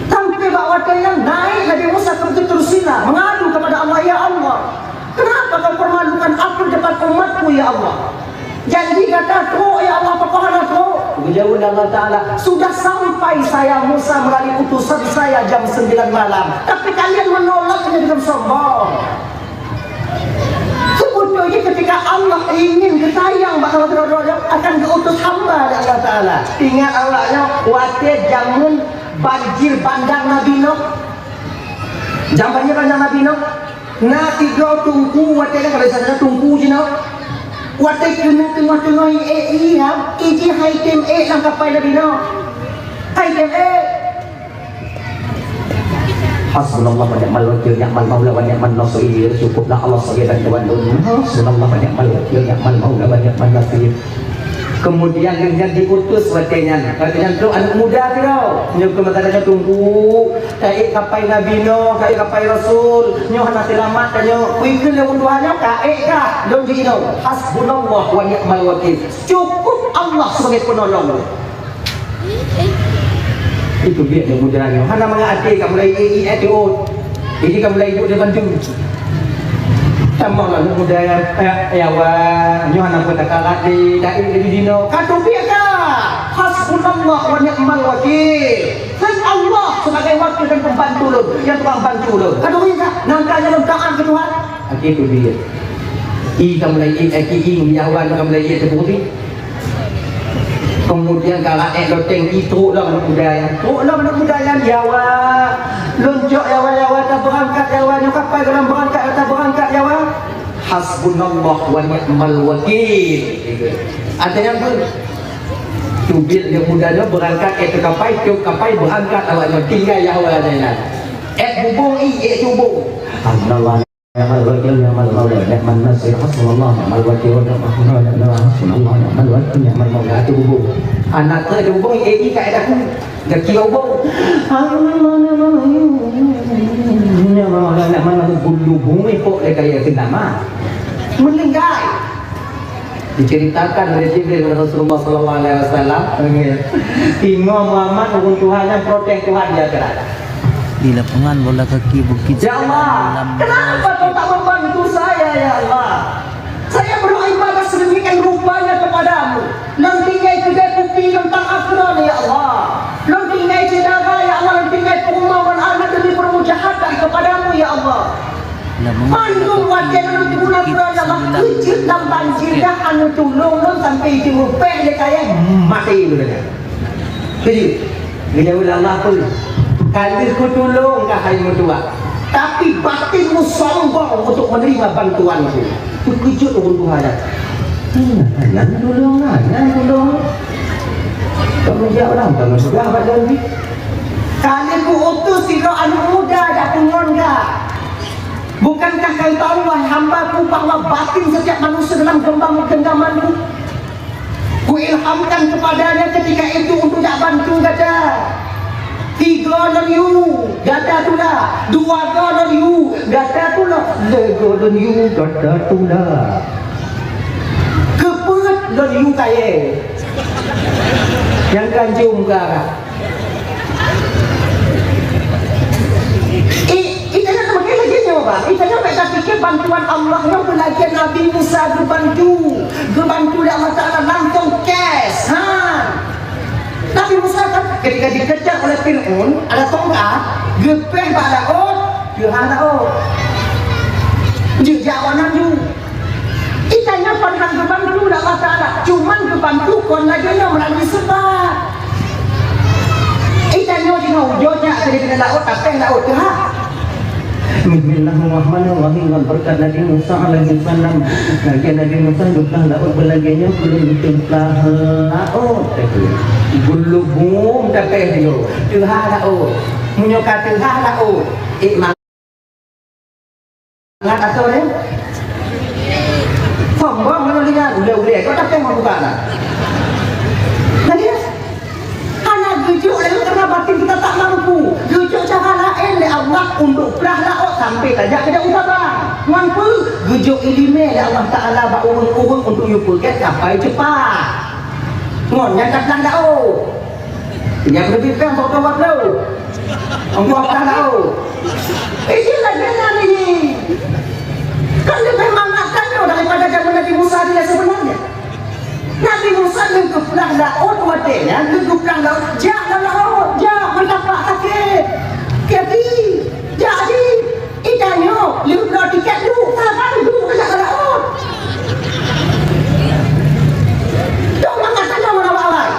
sampai bak watèe nyan naik Nabi Musa ke Bukit Tursina, mengadu kepada Allah, "Ya Allah, kenapa kau permalukan aku di depan umatku, ya Allah? Janji gata trok, ya Allah, pakon hana trok?" Geujaweueb lé Allah Taala, "Sudah sampai saya Musa melalui utusan saya jam sembilan malam, tapi kalian menolaknya dengan sombong." Sebetulnya ketika Allah ingin geusayang bak droe-droe nyoe, akan geuutus hamba lé Allah Taala. Ingat awak nyoe, watèe jameun banjir bandang Nabi Nuh. Jameun banjir bandang Nabi Nuh, na sidroe teungku watèe nyan, kalau istilah teungku jinoe. Watèe keuneuk teungoh-teungoh ié ié, iji hai tem ék lam kapai Nabi Nuh. Hai tem ék. Hasbunallah wa ni'mal wakil, ni'mal maula wa ni'man nasir. Cukuplah Allah sebagai bantuan lôn. Hasbunallah wa ni'mal wakil, ni'mal maula wa ni'man nasir. Kemudian, lheueh nyan diutus watèe nyan. Watèe nyan trok aneuk muda sidroe. Nyoe keu masa nyoe teungku, taék kapai Nabi Nuh, taék kapai Rasul. Nyoe hana seulamat tanyoe. Kui keu lôn dua nyoe ka ék ka. Lôn jinoe. Hasbunallah wa ni'mal wakil. Cukup Allah sebagai penolong. Itu biet aneuk muda nyoe. Hana mangat até ka mulai i-, i-, eh, tiot. Jadi ka mulai idup di bandum. Tamah lah aneuk muda nyan, eh, ya Allah, nyoe hana peue takarat di, dari di dinoe. Ka teubiet ka. Hasbunallah wa ni'mal wakil. Dan Allah sebagai wakil dan pembantu lôn, yang tukang bantu lôn. Ka teubiet ka. Nangka nyoe lôn taat keu Tuhan. Akhé teubiet. I ka mulai i, eh, i, i, ya Allah, ka mulai i, teubiet. Kemudian ka rakyat loteng i trok lom aneuk muda nyan. Trok lom aneuk muda nyan, "Ya wa, lôn cok ya wa, ya wa, ta beurangkat ya wa, nyoe kapai gohlom beurangkat, ta beurangkat ya wa." "Hasbunallah wa ni'mal wakil." Artinya apa? Teubiet aneuk muda nyoe beurangkat, eh, teukapai, cok kapai beurangkat awak nyoe, tinggai ya wa nyan. Eh, bubong i, eh, tubong. Hasbunallah. Ni'mal wakil, ni'mal maula, ni'man nasir, hasbunallah, ni'mal wakil, ni'mal maula, hasbunallah, ni'mal wakil, ni'mal maula. Ateueh bubong. Aneuk teu di bubong, eh, i ka ada pun. Gaki bubong. Hasbunallah, ni'mal wakil, ni'mal maula, ni'man nasir. Bulu bumi pok lé kaya sinama. Meninggai. Diceritakan oleh Jibril kepada Rasulullah sallallahu alaihi wasallam. Ingat Muhammad, ureueng Tuhan nyang protes Tuhan di akhirat. Di lapangan bola kaki Bukit Ya Allah, Selam kenapa Kau tak membantu saya, ya Allah? Saya beribadah sedemikian rupanya kepadamu. Lôn tinggai keudè kupi lôn taat Droeneuh, ya Allah. Lôn tinggai syedara, ya Allah. Lôn tinggai peurumah ngon aneuk demi permujahadah kepadamu, ya Allah. Mandum watèe lôn guna Droeneuh, ya Allah, keujeuet lam banjir, dah hana tulông lôn sampai jimeupèh lé kayèe maté lôn. Keujeuet. Geujaweueb lé Allah peue? Ka lheueh kutulông kah hai meutuah, tapi batinmu sombong untuk menerima bantuanku. Teukeujot ureueng tuha nyan. "Hmm, nyan tulông, nyan tulông." Kamu jawab lah, kamu sudah bak janji. Ka lheueh kuutus sidroe aneuk muda jak keu ngon ka. Bukankah kata Allah, wahai hamba-Ku, bahwa batin setiap manusia dalam genggaman-Ku? Kuilhamkan kepadanya ketika itu untuk jak bantu gata. Tiga lôn yue, gata tulak. Dua go lôn yue, gata tulak. Lhèe go lôn yue, gata tulak. Keupeuet lôn yue kayèe. Nyang ganjong ka. I, i tanyoe sebagai lagèe nyoe, Bang. I tanyoe bèk tapikir bantuan Allah nyoe beulagèe Nabi Musa geubantu, geubantu lé Allah Taala langsung cash. Ha. Nabi Musa kan ketika dikejar oleh Fir'aun, ada tongkat, geupèh bak laôt, Tuhan laôt. jak awak nyan ju. Itanyoe kon han geubantu lé Allah Taala, cuman geubantu kon lagèe nyoe meulalu seubab. Itanyoe jinoe ujoe jak dari keunan laôt, tapéh laôt teuhah. Bismillahirrahmanirrahim. Ngon beureukat Nabi Musa alaihissalam. Lagèe Nabi Musa geuplah laôt beulagèe nyoe, keuneuk geuplah laôt. Geulubum tapéh nyoe, teuhah laôt. Meunyoe ka teuhah laôt, ék mangat asoe nyan. Sombong ngon lian, ulèe-ulèe, kok tapéh ngon buka na. Jadi, Hana geujok lé karena batin kita tak mampu. Geujok cara laén lé Allah untuk plah laôt sampai tajak keudéh u Sabang. Ngon peue? Geujok ileumèe lé Allah Taala bak ureueng-ureueng untuk yue peugèt kapai cepat. Ngon nyan ka plah laôt. Nyang leubeh pèng soe toh waplôh. Engkau plah laôt. Eh, dia lagèe nyan ni. Kan leubeh mangat tanyoe daripada zaman Nabi Musa dia sebenarnya. Nabi Musa geuplah laôt watèe nyan, geuplah laôt, jak lam laôt, jak, meusapat sakét. Jadi, jadi, itanyoe, lheueh bloe tiket duek, saban duek jak lam laôt. Dok mangat tanyoe meurawai-awai.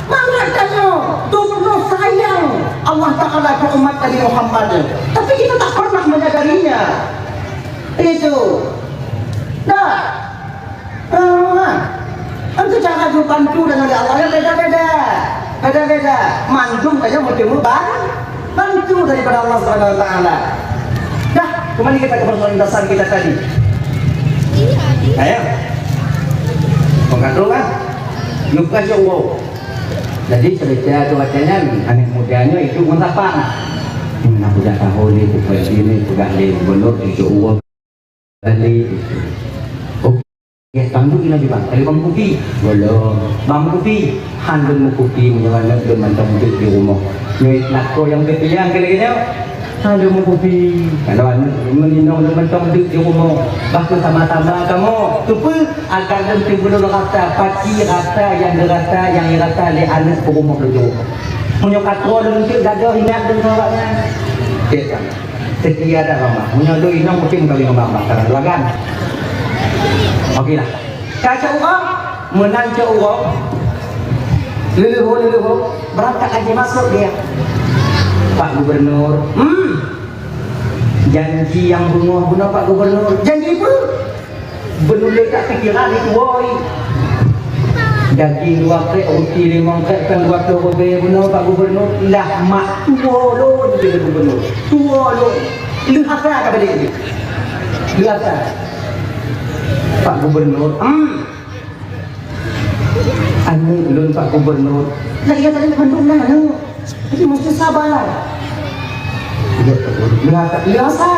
Mangat tanyoe, dok sayang Allah Taala keu umat Nabi Muhammad. Tapi kita tak pernah menyadarinya. Itu. Dah. Ah, itu cara geubantu dengan Allah yang beda-beda. Beda-beda. Mandum kaya meuteumé ban-, bantu daripada Allah Subhanahu Wa Taala. Dah, kembali kita ke persoalan dasar kita tadi. Ayo. Pengandungan. Yuk kasih uang. Jadi cerita tu katanya anak mudanya itu mengapak. Nak udah tahu ni, bukan sini, bukan di gubernur, itu uang. Balik. Oh, ya, tangguh lagi, Bang. Tadi Bang Kupi. Belum. Bang Kupi, han lôn meukupi meunyoe aneuk lôn mantong udép di rumoh. Nyoe lakoe nyang teupiang keu lagèe nyoe. Han lôn meukupi. Kalau aneuk meunyoe lôn mantong udép di rumoh, bah kheueh sama-sama kamoe. Keupeue? Agar lôn teubulon rasa, pati rasa nyang geurasa, nyang geurasa lé aneuk peurumoh lôn di rumoh. Meunyoe ka troh lôn udép gadoh ingat lôn ngon awaknyan. Cit, Bang. Seutia dak mama. Meunyoe lôn inong mungkin kawin ngon mama karena keluarga. Oke lah. Ka cok uroe, meunan cok uroe. Leuleuho, leuleuho, beurangkat lagi masuk dia. Pak Gubernur, hmm. Janji nyang beungoh bunoe Pak Gubernur. Janji peue? Beunuleueng tak pikiran itu, woi. Daging dua krek, ruti limong krek, kan dua ploh ribèe bunoe Pak Gubernur. Lah mak tuwo lôn, kata Gubernur. Tuwo lôn. Lheuh asa ka balik. Lheuh asa. Pak Gubernur, hmm. Aneuk lôn Pak Gubernur. Lah, iya tadi mandum na aneuk. Jadi mesti sabar. Lheuh asa, lheuh asa.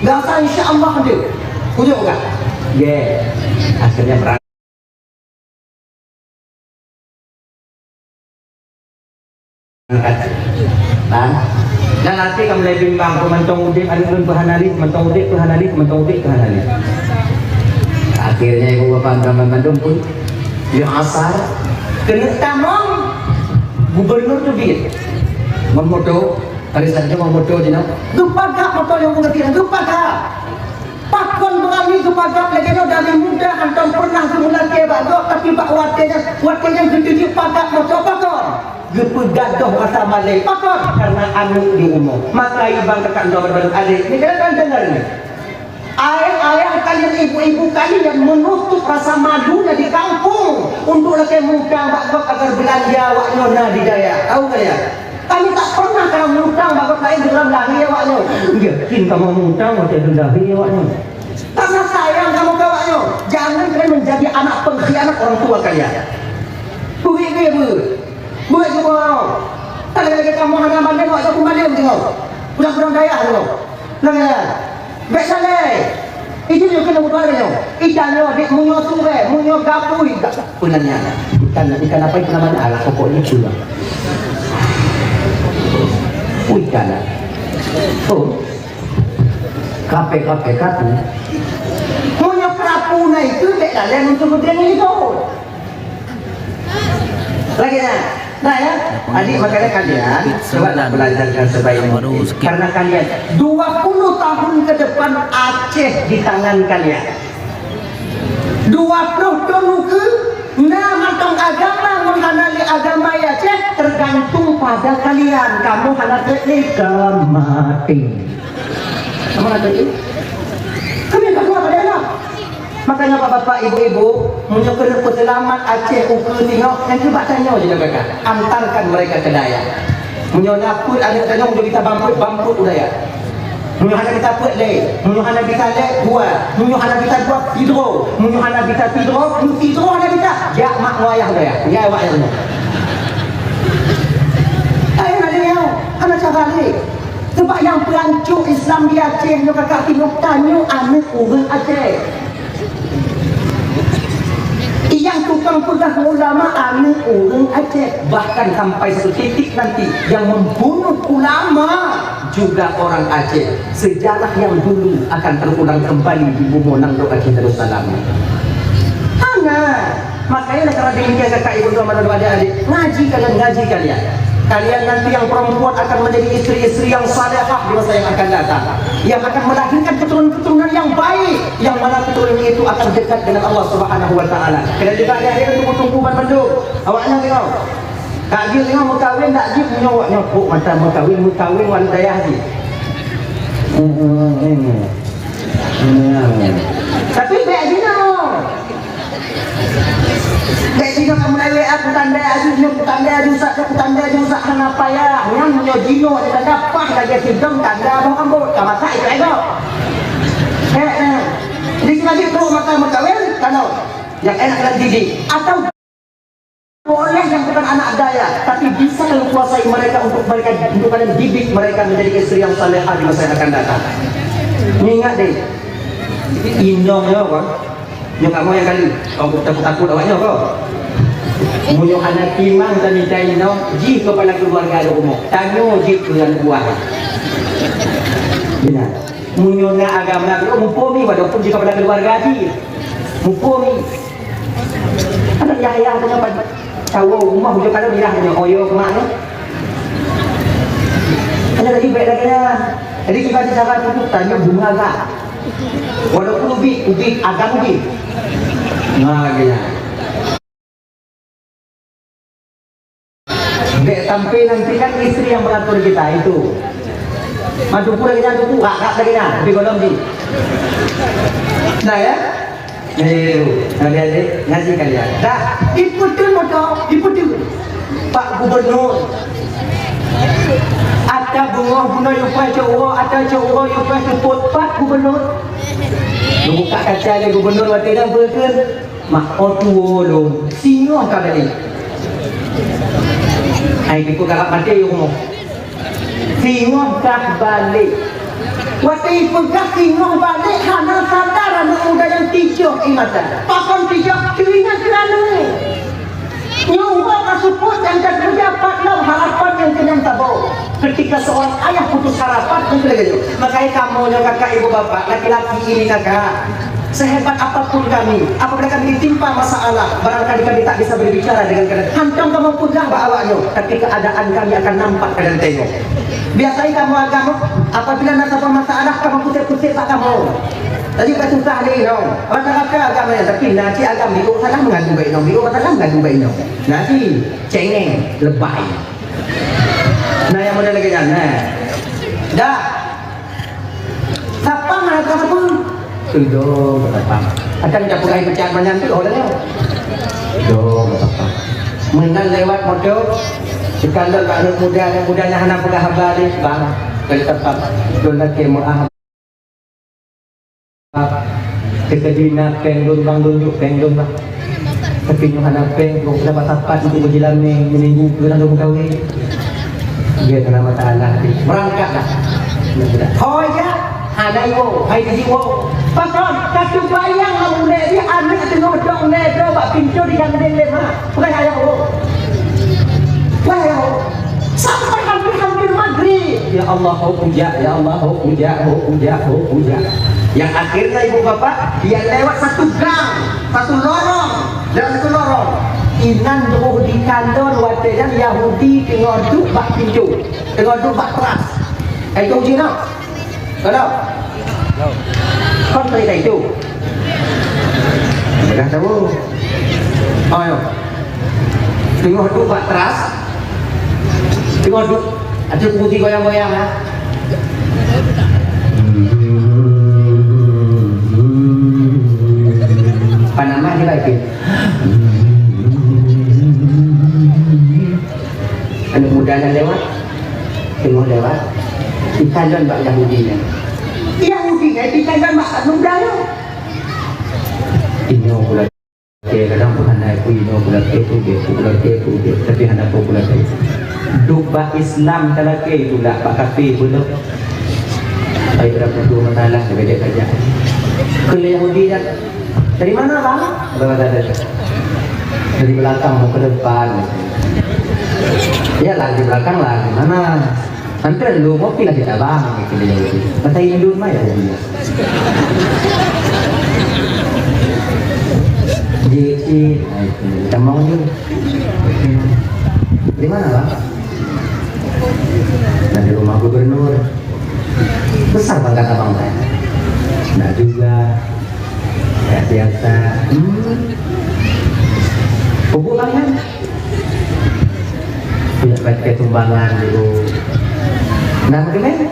Lheuh asa, insya Allah dia. Kujok ka? Ya. Akhirnya berangkat. Ha? Dan até ka mulai bimbang, peue mantong udép aneuk lôn, peue hana lé, mantong udép, peue hana lé, mantong udép, peue hana lé. Akhirnya ibu bapa mandum pun di asar keuneuk tamong gubernur teubiet. Ngon moto, kali saja ngon moto jinoe. Geupagak moto nyang geupeugah, geupagak. Pakon beurani geupagat lagèe nyoe dari muda hantom pernah geumulakèe bak gob, tapi bak watèe nyan, watèe nyan geuteujeuet pagat moto pakon? Geupeugadôh rasa malèe pakon? Karena aneuk di rumoh. Maka iban kakak droe baru adék, ni kalian kan dengar ni. Ayah-ayah kalian, ibu-ibu kalian menutup rasa malunya di kampung untuk lakèe mutang bak gob agar belanja awak nyoe na di dayah. Tahu kalian? Kami tak pernah kamoe mutang bak gob laén dalam lahé awak nyoe. Yakin kamoe mutang watèe dalam lahé awak nyoe. Karena sayang kamoe keu awak nyoe. Jangan kalian menjadi anak pengkhianat orang tua kalian. Beuet-beuet beuet. Beuet semua. Kalau lagi kamoe hana banding, awak nyoe pun banding tengok. Budak-budak dayah tengok. Nah, ya. Bèk saleh. Itu nyoe keuneuk mubaréh nyoe. Ikan nyoe, dek, meunyoe suré, meunyoe gapui, ga-, peue nan nyan. Ikan, ikan apa itu namanya? Alah, pokoknya itu lah. Oh, ikan lah. Oh. Kape, kape, kapu. Meunyoe perapu na itu, bèk lalè untuk geudeungi itu. Lagi na. Nah ya, adik, makanya kalian coba belajar dengan sebaik mungkin. Karena kalian dua puluh tahun ke depan Aceh di tangan kalian. Dua puluh tahun ke, nah, mantong agama ngon hana lé agama ya Aceh, tergantung pada kalian. Kamu hana trek lé kemati. Kamu hana trek lé? Kami tak kuat pada Allah. Makanya, bapak-bapak, ibu-ibu, meunyoe keuneuk peuseulamat Aceh ukeue singoh, nyang keubah tanyoe jinoe gata, antarkan mereka ke dayah. Meunyoe na peuet aneuk tanyoe, meunyoe bisa bampeuet, bampeuet u dayah. Meunyoe hana bisa peuet, lé. Meunyoe hana bisa lé, dua. Meunyoe hana bisa dua, sidroe. Meunyoe hana bisa sidroe, meunyoe sidroe hana bisa, jak mak ngon ayah u dayah. Nyan awak nyan. Ayah na lé nyoe, hana cara lé. Sebab nyang peuhanco Islam di Aceh nyoe, kakak, singoh tanyoe aneuk ureueng Aceh. Nyang tukang peugah ulama aneuk ureueng Aceh. Bahkan sampai satu titik nanti yang membunuh ulama juga orang Aceh. Sejarah yang dulu akan terulang kembali di bumoe nanggroe Aceh Darussalam. Hana. Makanya, karena demikian, kakak, ibu, teman-teman, adik-adik, ngaji kalian, ngaji kalian. Kalian nanti yang perempuan akan menjadi istri-istri yang salehah di masa yang akan datang, yang akan melahirkan keturunan-keturunan yang baik, yang mana keturunan itu akan dekat dengan Allah Subhanahu wa Taala. Kalian juga, adik-adik, tunggu-tunggu ban mandum. Awaknyan tengok. Tak jeuet nyoe meukawen, tak jeuet nyoe, awaknyan pok mata meukawen, meukawen wan dayah jih. Tapi bèk jinoe. Bèk jinoe kamoe lawét, aku tanda aju nyoe, aku tanda aju sak, aku tanda aju sak, hana payah. Nyan meunyoe jinoe ada tanda, pah lagèe sidong tanda boh ambot, ka masak itu ego. Eh, eh. Jadi, kita jeuet trok mata meukawen, tanoh. Yang enak dan jijik. Atau boleh yang bukan anak dayah, tapi bisa kalian kuasai mereka untuk mereka, untuk kalian didik mereka menjadi istri yang salehah di masa yang akan datang. Ingat deh, inong nyoe, kan? Nyoe kamoe nyang kali, kau takut-takut awak nyoe, kau. Meunyoe hana timang tamita inong, jih kepala keluarga di rumoh. Tanyoe jih keu aneuk buah. Beuna. Meunyoe na agama, muphom mi, walaupun jih kepala keluarga jih. Muphom mi. Aneuk yah-yah tu nyoe, tawoe rumoh, ujong kali yah nyoe, oyo mak nyoe. Ada lagi baik lagi dah. Jadi, kita bicara tu, tanya bunga agak. Walaupun ubit, ubit, agak ubit. Nah, lagi dah. Dek sampai nanti kan istri yang mengatur kita itu. Madu pura kita tu, buka, buka lagi dah. Tapi belum di. Nah, ya. Eh, ngaji kalian. Dah, iputu moto, iputu. Pak Gubernur. Ata bungoh bunoe yue paih cok uroe, ata cok uroe yue paih seupôt, Pak Gubernur. Geubuka kaca lé gubernur watèe nyan, peue kheun? Mak, oh tuwo lôn, singoh ka balek. Ai, dipeugah maté yue rumoh. Singoh ka balek. Watèe ipeugah singoh balek, hana sadar aneuk muda nyan tijôh ie mata. Pakon tijôh? Teuingat keu aneuk. Nyoe uroe ka seupôt dan ka keureuja pat lom harapan nyang keunong saboh. Ketika seorang ayah putus harapan, mungkin lagèe nyoe. Makanya kamoe nyoe kakak, ibu, bapak, laki-laki ini kakak, sehebat apapun kami, apabila kami ditimpa masalah, barangkali kami tak bisa berbicara dengan kalian. Hantom kamoe peugah bak awak nyoe, tapi keadaan kami akan nampak kalian tengok. Biasai kamoe agam, apabila na saboh masalah, kamoe pusét-pusét bak kamoe. Jadi, ka susah lé inong. Rata-rata agam nyan, tapi na cit agam, biôh salah mengadu bak inong, biôh salah mengadu bak inong. Na cit cengeng, lebai. Nah, nyang model lagèe nyan, nah. Dah. Sapang hana sapeue. Tudong sapang. Akan ka peugah peucat banyak tu, oh, dah. Tudong sapang. Meunan lewat moto, sikalon aneuk muda, aneuk muda nyang hana peugah haba lé, bang, kali sapang. Lôn lakèe meu'ah. Teukeudi na péng lôn, bang, lôn jok péng lôn, bang. Tapi nyoe hana péng, lôn dapat sapat untuk beujilam nyoe, meuninggu keu lôn meukawen. Dia kena masalah, berangkat dah. Ho ya, hana iwoe, hai di jiwoe. Pakon, ka teubayang lam ulèe jih aneuk teungoh dong lé droe bak pintoe digandeng lé ma. Peugah ayah, oh. Peugah ayah, oh. Sampai hampir-hampir maghrib. Ya Allah, ho kujak, ya Allah, ho kujak, ho kujak, ho kujak. Yang akhirnya ibu bapak, dia lewat satu gang, satu lorong, lewat satu lorong. Inan troh dikalon watée nyan Yahudi teungoh duek bak pintoe, teungoh duek bak teras. Hai tu jih na. Kalau kon cerita itu. Dah tahu. Oh, ya. Teungoh duek bak teras. Teungoh duek. Ada putih goyang-goyang, ha? Panama dia baik. Aneuk muda nyan lewat, teungoh lewat, ikalon bak Yahudi nyan. Yahudi nyan ikalon bak aneuk muda nyan. Inoe pula, kadang pun hana aku inoe pula, aku dia, aku pula, aku dia, tapi hana aku pula. Duek bak Islam ka lakée tulak, bak kafé pula. Ai, berapa tu masalah, beda saja. Keu Yahudi nyan, "Dari mana, Bang?" Kata dia. "Dari belakang mau ke depan." "Iyalah, di belakang lah, di mana? Antre lu, kopi lah kita, Bang," kata dia. Kata Indun mah ya, dia. Jiki, ai, kita mau je. "Dari mana, Bang?" "Dari rumah gubernur." "Besar pangkat abang, kan?" "Nah juga. Kayak biasa." "Hmm. Pupuk bang, kan?" "Punya pakai sumbangan dulu." "Nah, macam mana?"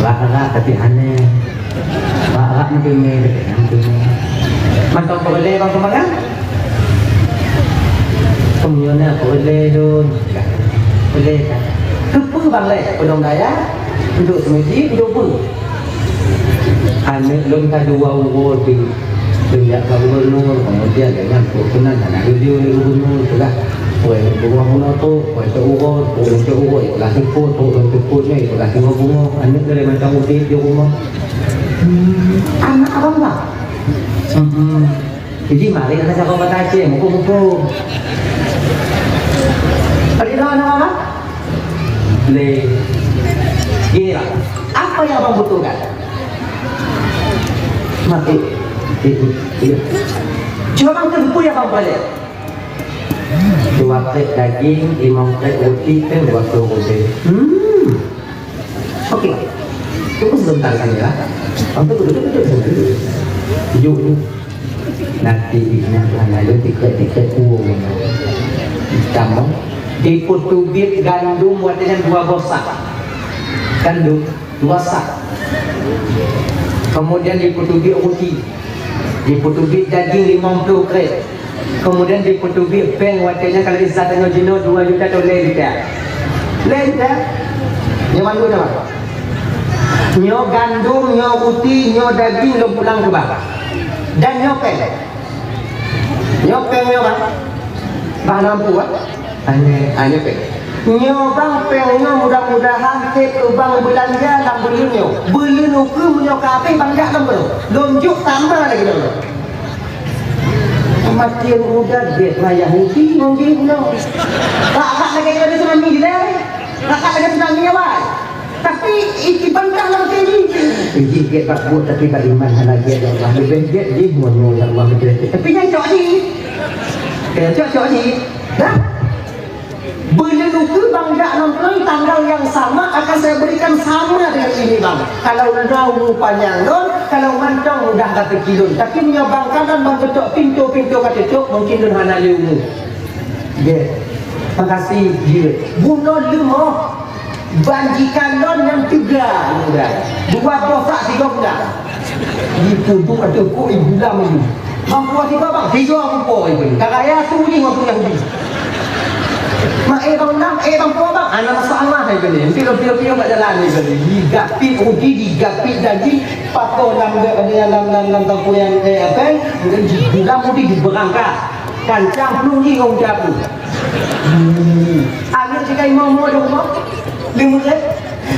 "Rak-rak tapi aneh. Rak-rak macam ni, tapi aneh." "Mantong kau boleh bang sumbangan?" "Kemudian aku boleh, Dun." "Boleh, kan?" "Keupeue bang lé? Peudong daya, duduk seumiji, duduk peue?" "Aneuk lôn ka dua uroe di, semenjak ka gubernur, kemudian dengan keputusan hana jujur di gubernur, itulah. Pue bunoe bunoe tu, pue tu uroe, pue tu uroe, itulah seupôt, pue tu seupôt ni, itulah singoh bungoh, aneuk dari macam udép di rumah." "Hmm, anak abang, Bang?" Hmm. Jadi, mari kita cakap bahasa Aceh, muka-muka. Tadi dah nama apa? Le. Gini lah. Apa yang abang butuhkan? Mati. Itu. Iya. Cuma bang, tu yang abang balik. Dua krek daging, lima krek roti, kan dua puluh roti. Hmm. Oke. Tunggu sebentar kami ya. Untuk duduk, duduk, duduk. Yuk, yuk. Nanti inya Tuhan lalu tiket-tiket uang. Kamu dipeuteubiet gandum watée nyan dua boh sak. Gandum dua sak. Kemudian dipeuteubiet roti. Dipeuteubiet daging lima puluh krek. Kemudian dipeuteubiet péng watée nyan kalau isa tanyoe jinoe dua juta atau lhèe juta. Lhèe juta. Nyoe mandum nyoe. Nyoe gandum, nyoe roti, nyoe daging lôn pulang keu bang. Dan nyoe péng. Nyoe péng nyoe bang. Bang nampu ah. Hanya, hanya péng. Nyoe bang, péng nyoe mudah-mudahan trép keu bang beulanja lam buleuen nyoe. Buleuen ukeue meunyoe ka habéh bang jak lam buleuen. Lôn jok tamah lagèe nyoe. Kematian muda gét lah Yahudi ngon jih nyoe. Rakat lagèe nyoe tsunami dilèe. Rakat lagèe tsunami awai. Tapi iban dah lam hati jih. Jih gét bak buet tapi bak iman hana gét ya Allah. Leubeh gét jih ngon nyoe ya Allah leubeh gét. Tapi nyan cok jih. Ya cok cok jih. Dah. Buleuen ukeue bang jak nonton tanggal yang sama akan saya berikan sama dengan ini bang. Kalau droe panjang lôn, kalau mantong mudah ka teuki lôn. Tapi meunyoe bang kalon bang geutok pintoe-pintoe ka tutup, mungkin lôn hana lé umu. Jeh. Makasih jeh. Bunoe leumoh. Banjikan lôn nyang teuga muda. Dua boh sak tiga bulan. Itu dua tu kok ibu lam ni. Mampu tiga bang, tiga mampu ibu. Tak kaya tu ni mampu Yahudi. Mak eh bang undang, eh bang po bang. Anak masalah ibu ni. Mungkin lebih-lebih mak jalan ibu ni. Digapit roti, digapit daging. Pakai lam lam lam lam lam tangku yang eh apa? Mungkin di dalam roti diberangkat. Kancang penuh ni orang jabu. Anak jika imam mau dong mau. Lima eh.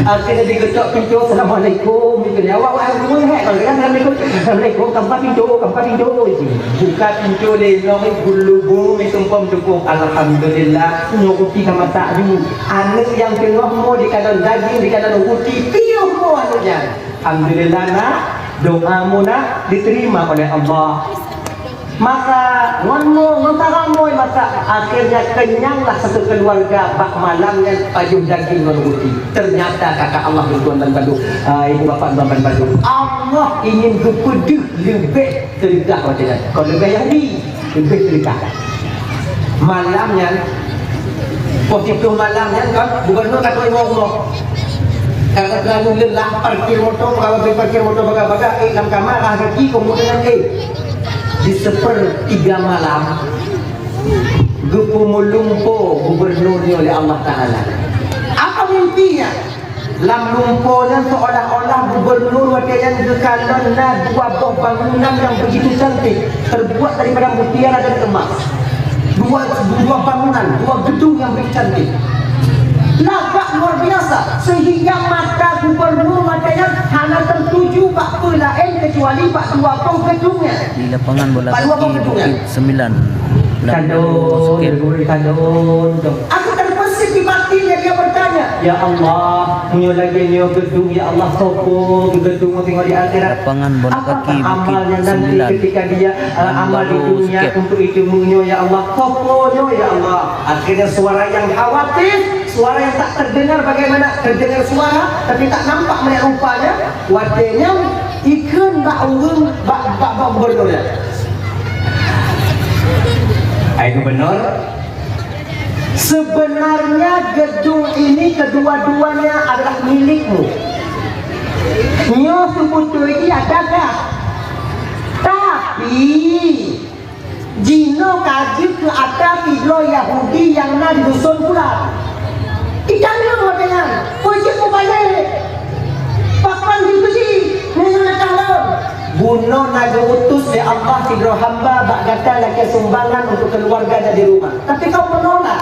Akhirnya digetok pintu, "Assalamualaikum." Itu dia, "Awak, awak, awak, awak, awak, Assalamualaikum." "Assalamualaikum, kam buka pintu, kam buka pintu." Itu. Buka pintu lé, nong, eh, gulu bungu, mi tumpom tumpom. Alhamdulillah, nyoe kupi ka masak ju. Aneuk nyang teungoh mo dikalon daging, dikalon ruti, piôh mo aneuk nyan. Alhamdulillah, nak, doa mu, nak, diterima oleh Allah. Masa ngon mo, ngon saramoi masa, akhirnya kenyanglah satu keluarga bak malam nyan pajoh daging ngon ruti. Ternyata kata Allah, tuan-tuan dan bandum, ah, ibu bapak, tuan-tuan dan bandum, Allah ingin geupeudeuh leubeh teulidah watée nyan. Kon leubeh Yahudi, leubeh teulidah. Malam nyan, poh siplôh malam nyan kan, gubernur ka trok rumoh. Karena terlalu lelah parkir moto, kalau parkir moto bagah-bagah, eh, lam kamar, ah, kaki, kemudian, eh, di sepertiga malam, geupeumulumpo gubernur nyoe oleh Allah Taala. Apa mimpinya? Lam lumpo nyan seolah-olah gubernur watée nyan geukalon na dua boh bangunan yang begitu cantik, terbuat daripada mutiara dan emas. Dua, dua bangunan, dua gedung yang begitu cantik. Lagak luar biasa, sehingga mata gubernur watée nyan hana tertuju bak peue laén kecuali bak dua boh gedung nyan. Di lapangan bola kaki Bukit Sembilan, Kandon, Bukit Kandon. Aku terbesit di batinnya, dia bertanya, "Ya Allah, meunyoe lagée nyoe geudong, ya Allah, sopo geudong teungoh di akhirat? Lapangan bola kaki Bukit Sembilan, ketika dia, eh, amal di dunia untuk itu meunyoe, ya Allah, sopo nyoe, ya Allah?" Akhirnya suara yang khawatir, suara yang tak terdengar bagaimana, terdengar suara, tapi tak nampak melihat rupanya, watée nyan ikheun bak ureuëng, bak, bak, bak gubernur nyan. Hai gubernur, sebenarnya gedung ini kedua-duanya adalah milikmu. Nyoe seubeutôi jih atra kah. Tapi, jinoe ka jeuet keu atra sidroe Yahudi nyang na di duson pulan. Itanyong watée nyan, peue jeuet mubalek? Pakon jih keu jih, meunyoe na tahlon? Bunoe na geu-utus lé Allah sidroe hamba bak gata lakée sumbangan untuk keuluwarga jadi rumah. Tapi kamoe meunolak.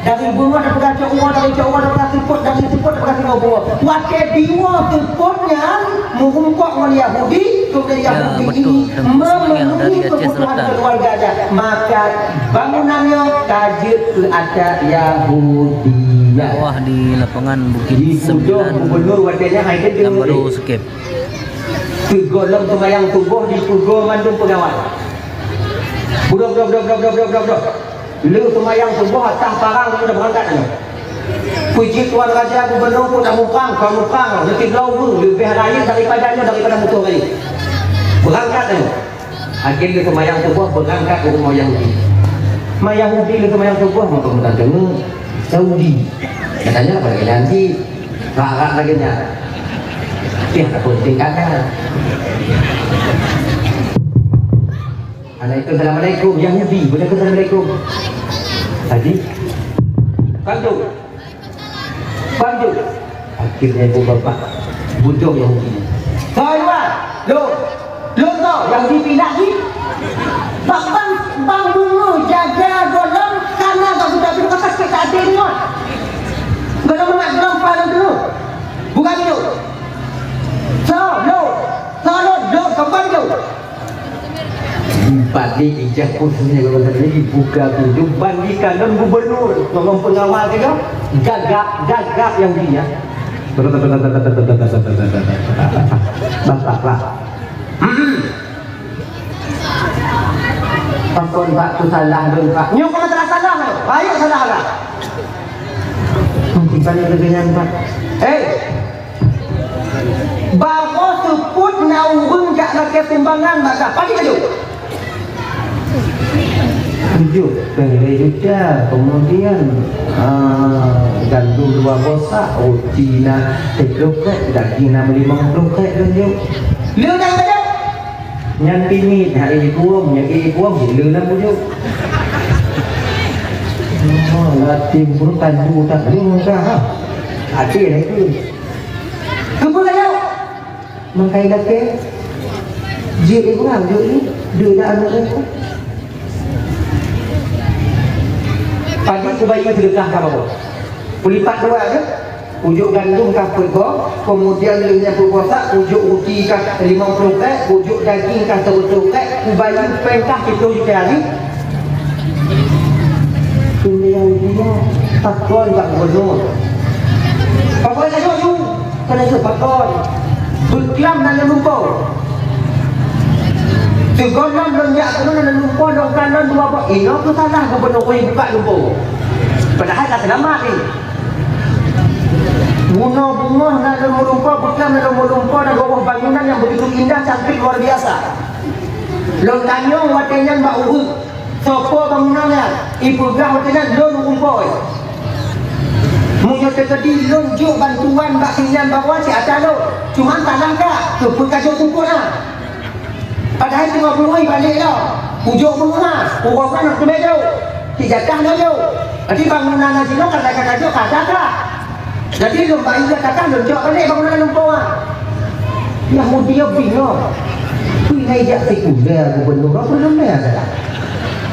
Dari bungoh tapeugah cok uroe, dari cok uroe tapeugah seupôt, dari seupôt tapeugah singoh bungoh. Watée diwoe seupôt nyan meurumpok ngon Yahudi, keumudian Yahudi ini memenuhi kebutuhan keuluwarga nyan. Maka bangunan nyoe ka jeuet keu atra Yahudi. Dakwah di lapangan Bukit Sembilan, gubernur watée nyan hai teudeungoe. Teugohlom seumayang suboh dipeugoe mandum peugawai. Budok, budok, budok. Le seumayang suboh atah parang sudah beurangkat nyoe. Puji Tuan Raja Gubernur pun dak muprang, kon muprang, neuti bloe ureuëng, leubeh rayeuk daripada nyoe, daripada mutoh rayeuk. Beurangkat nyoe. Akhé le seumayang suboh beurangkat u rumoh Yahudi. Ma Yahudi le seumayang suboh, maka meutanteungeue Yahudi. Katanya apa lagi nanti? Rak-rak lagi nyan. Tapi ada penting kata. Assalamualaikum, assalamualaikum. Yahudi, boleh ke assalamualaikum? Haji? Kantu. Kantu. Akhirnya ibu bapak budong Yahudi. Soe iwan? Lo. Lo soe? Yahudi pindah di. Bak bang, bang bungo jaga golom kana bak budak-budak kasih tak ada ingat. Golom mak golom pala dulu. Bukan itu. So, lo. So, lo. Lo, sopan tu. Balik ijah kursinya kalau tadi dibuka pintu, bandi kalon gubernur, ngomong pengawal juga, gagap, gagap yang dia. Bapak, Pak. Pakon, Pak, tu salah dong, Pak. Nyoe kau salah, salah, baik salah lah. Bukan itu dengan, Pak. Eh, Baroe seupôt na ureuëng jak lakée sumbangan maka padi laju. Tujoh peuet lhée juta, kemudian, ah, gandum dua boh sak, ruti na siplôh krek, daging na limong plôh krek laju. Lheueh na laju. Nyan piniet, hai ibuem, nyan ibuem, lheueh na laju. Oh, latih guru tandu tak lheueh ka, ha. Adil itu. Keupeue laju? Mangkai lakée, jeuet urang jeuet ni, duek dak aneuk nyoe. Padi kubayeue seudeukah ka baroe. Kulipat dua je, ujuk gandum ka peuet boh, kemudian lheueh nyan peuet boh sak, ujuk ruti ka limong plôh krek, ujuk daging ka sireutoh krek, kubayeue péng ka siplôh juta ni. Keuneuk dia pakon bak gubernur. Pakon laju tu, keuneuk pakon. Beuklam nan leumpau. Sigohlom lôn jak keunoe lôn lumpoe, lôn kalon dua boh. Inoe keuh salah gubunur, ui buka lumpoe. Padahai ka seulamat ni. Bunoe beungoh na lôn meulumpoe, beuklam na lôn meulumpoe, na gobnyan bangunan nyang begitu indah, cantik, luar biasa. Lôn tanyong watée nyan bak ureuëng, "Soe po bangunan nyan?" Ipeugah watée nyan, "Lôn lumpoe." Meunyoe teukeudi lôn jok bantuan bak si nyan bahwa si ata lôn, cuman salah ka, keupeue ka jok pukon na. Padahai teungoh beurui balek lom. Ujok beungoh, uroe nyoe teumé jok. Cit jatah na jok. Jadi bangunan na jinoe ka ka jok, ka ka. Jadi lôn bak ijak ka lôn jok balek bangunan lumpoe. Yahudi nyoe bingung. Kui na ijak sekuler gubunur apa lôn na ka.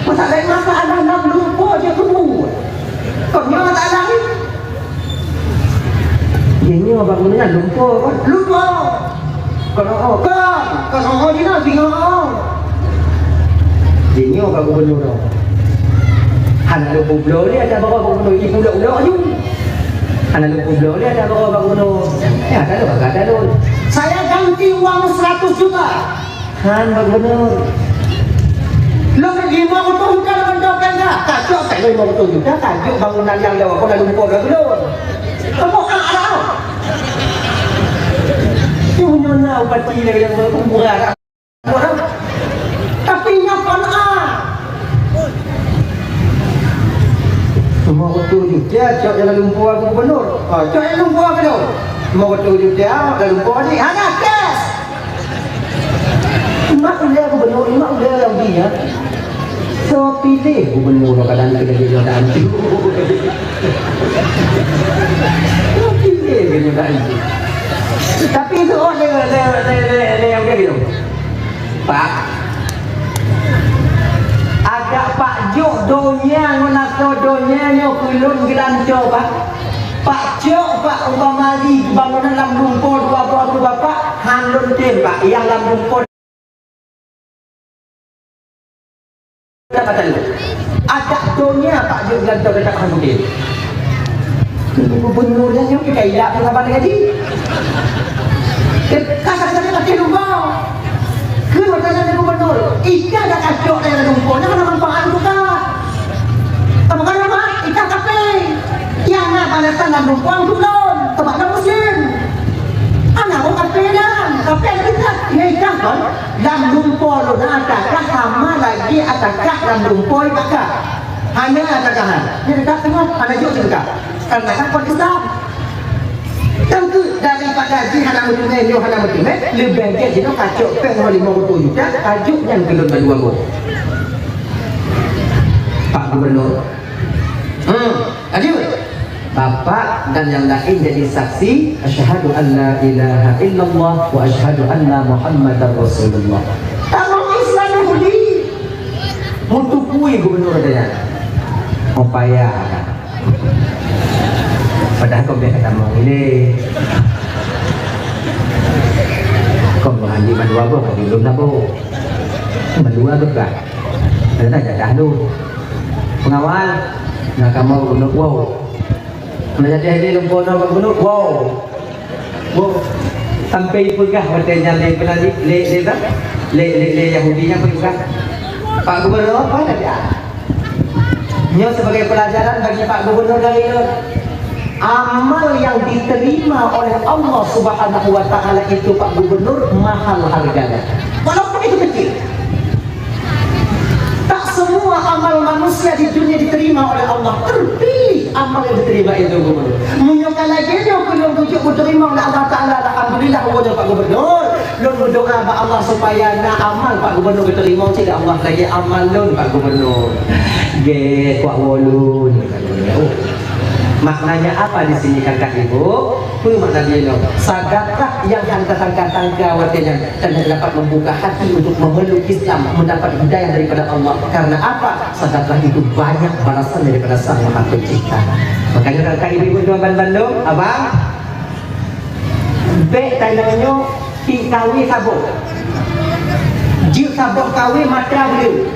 Masa lain masalah lam lumpoe je keubu. Kok nyoe masalah ni? Jih nyoe bak gubunur nyan lumpoe kan? Lumpoe! Kon oh, kon! Kon oh jinoe singoh oh! Jih nyoe bak gubunur nyoe. Hana lôn peubloe lé ata baroe bak gubunur, ipulok-ulok aju. Hana lôn peubloe lé ata baroe bak gubunur. Eh, ata lôn, ata lôn. Saya ganti uang seratus juta. Han bak gubunur. Lôn limong reutôh juta lam dompet dah. Kacok tak lôn limong reutôh juta, kacok bangunan nyang lewat kona lumpoe dah belum. Kamu ah dah. Nyoe na upati lagée nyang murah dah. Tapi nyoe kon ah. Limong reutôh juta, cok jalan lumpoe aku gubunur. Ha, cok jalan lumpoe aku tu. Limong reutôh juta, jalan lumpoe ni. Hana cash. Mak ulée gubunur, mak ulée nyang dia. Soe piléh gubunur kadang keu lagée nyoe dan tu. Soe piléh lagée nyoe dan tu. Tapi itu oh lé lé lé lé lé nyang dia gitu. Pak, agak Pak jok donya ngon asoe donya nyoe keu lôn geulanco, Pak. Pak cok, Pak, umpama di bangunan lam lumpoe dua boh keu Bapak, han lôn tem, Pak, nyang lam lumpoe. Dapatan lôn. Adak donya Pak jok geulanco, gata han kutem. Gubunur nyan nyoe ka ilak pengabang gaji. Ka kata-kata pakai lumpoe. Keu watée nyan gubunur, ika dak kacok dari lumpoe nyan hana manfaat untuk ka. Tapi kan mak, ika kape. Nyang na balasan lam lumpoe untuk lôn, teuma na muslim. Ana oh kape dan, kape ada tingkat. Ika kan? Lam lumpoe lôn na ata kah sama lagée ata kah lam lumpoe bak kah. Hana ata kahan. Nyan dekat tengah, hana jok dekat. Karena kan kon Islam. Teuka daripada jih hana meuteumé, nyoe hana meuteumé, leubeh gét jinoe kacok péng ngon limong reutôh juta, kajok nyan keu lôn bandua boh. Pak Gubernur. Hmm. Lanjut. Bapak dan yang lain jadi saksi, asyhadu an la ilaha illallah wa asyhadu anna Muhammadar Rasulullah. Tamong Islam Yahudi. Mutukui gubernur dia. Upaya. Padahal kau biasa tamong ini. Kau mengaji mandua boh, kau belum nabo. Mandua boh kan? Ada jadah tu. Pengawal, nah kamu gubernur wow. Meunyoe jadi lôn po droe gubunur, wow. Wow. Sampai peugah watée nyan lé, lé, lé, lé, lé Yahudi nyan peugah, "Pak Gubernur, apa ada dia?" Nyoe sebagai pelajaran bagi Pak Gubernur dari lôn. Amal yang diterima oleh Allah Subhanahu wa Taala itu, Pak Gubernur, mahal harganya. Walaupun itu kecil. Tak semua amal manusia di dunia diterima oleh Allah. Terpilih amal yang diterima itu, gubernur. Meunyoe ka lagée nyoe keu lôn kujok geuterima oleh Allah Taala, alhamdulillah, uroe nyoe Pak Gubernur. Lôn meudoa bak Allah supaya na amal Pak Gubernur geuterima cit lé Allah lagée amal lôn, Pak Gubernur. Gét kuak wolun. Maknanya apa di sini, kakak ibu? Peue makna jinoe? Sedekah nyang hana tangka-tangka watée nyan. Dan dapat membuka hati untuk memeluk Islam, mendapat hidayah daripada Allah. Karena apa? Sedekah itu banyak balasan daripada Sang Maha Pencipta. Makanya, kakak ibu-ibu tuan bandum, abang, bek tanya nyoe, pi kawé saboh. Jeuet saboh kawé mata beuleue.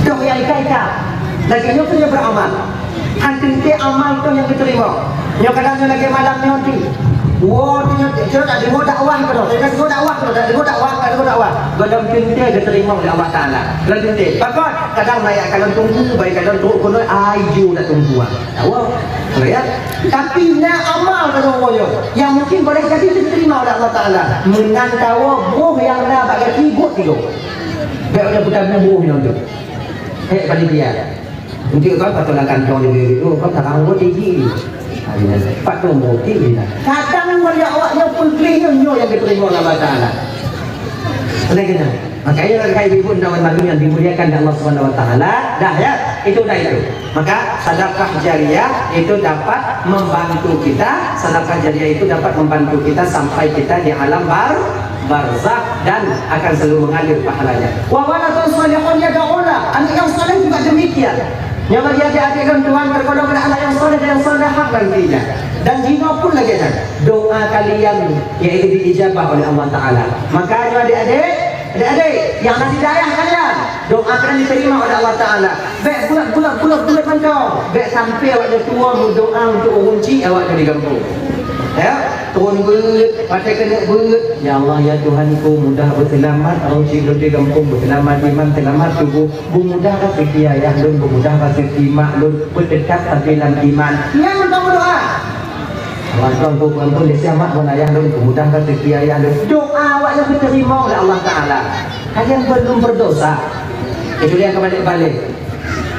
Toh nyang ika-ika. Lagée nyoe keuh beramal. Han teuntée amal toh nyang geuterima. Nyoe kadang nyoe lagée malam nyoe ti. Woe, nyoe, nyoe, tak deungoe dakwah keunoe, tak deungoe dakwah keunoe, tak deungoe dakwah, tak deungoe dakwah. Gohlom teuntèe geuteurimong lé Allah Taala. Gohlom teuntèe. Pakon? Kadang maya kalon tunggu, bak kalon trok keunoe, ai ju na tunggu. Tahu? Ya. Tapi na amal keunoe woe nyoe, nyang mungkin boleh jadi diterima oleh Allah Taala. Meunan tawoe, boh nyang na bak gaki buet tiga. Bèk ureueng peutabong boh nyoe tu. Hei, panitia. Untuk kau patut lam kantong di bilik tu, kau tak tahu tinggi. Patut mau tinggi lah. Kadang melihat awaknya peugleh nyoe nyang diterima oleh Allah Taala. Oleh kerana, makanya, Bapak Ibu dan teman-teman yang dimuliakan oleh Allah Subhanahu Wa Taala, dah ya, itu dah itu. Maka sedekah jariah itu dapat membantu kita, sedekah jariah itu dapat membantu kita sampai kita di alam bar barzakh dan akan selalu mengalir pahalanya. Wa waladun shalihun yad'u lah, anak yang saleh juga demikian. Nyang bagi adik-adik dan tuan, tergolong anak yang saleh dan yang salehah nantinya. Dan jinoe pun lagèe nyan, doa kalian yaitu diijabah oleh Allah Taala. Makanya adik-adik, adik-adik yang masih dayah kalian, doa kalian diterima oleh Allah Taala. Bèk bulat, bulat, bulat, bulat mantong. Bèk sampai awaknyan tuwo meudoa untuk ureueng chik awaknyan di gampông. Ya, turun beuet, pakai keuneuk beuet. Ya Allah, ya Tuhanku, mudah beuseulamat, ureueng chik lôn di gampông beuseulamat iman, seulamat tuboh. Beumudah raseuki ayah lôn, beumudah raseuki mak lôn, beuteutab sabe lam iman. Nyan mantong meudoa. Allah Tuhanku, ampôn desya mak ngon ayah lôn, beumudah raseuki ayah lôn. Doa awaknyan geuteurimong lé Allah Taala. Kalian belum berdosa. Kecuali yang kebalik-balik.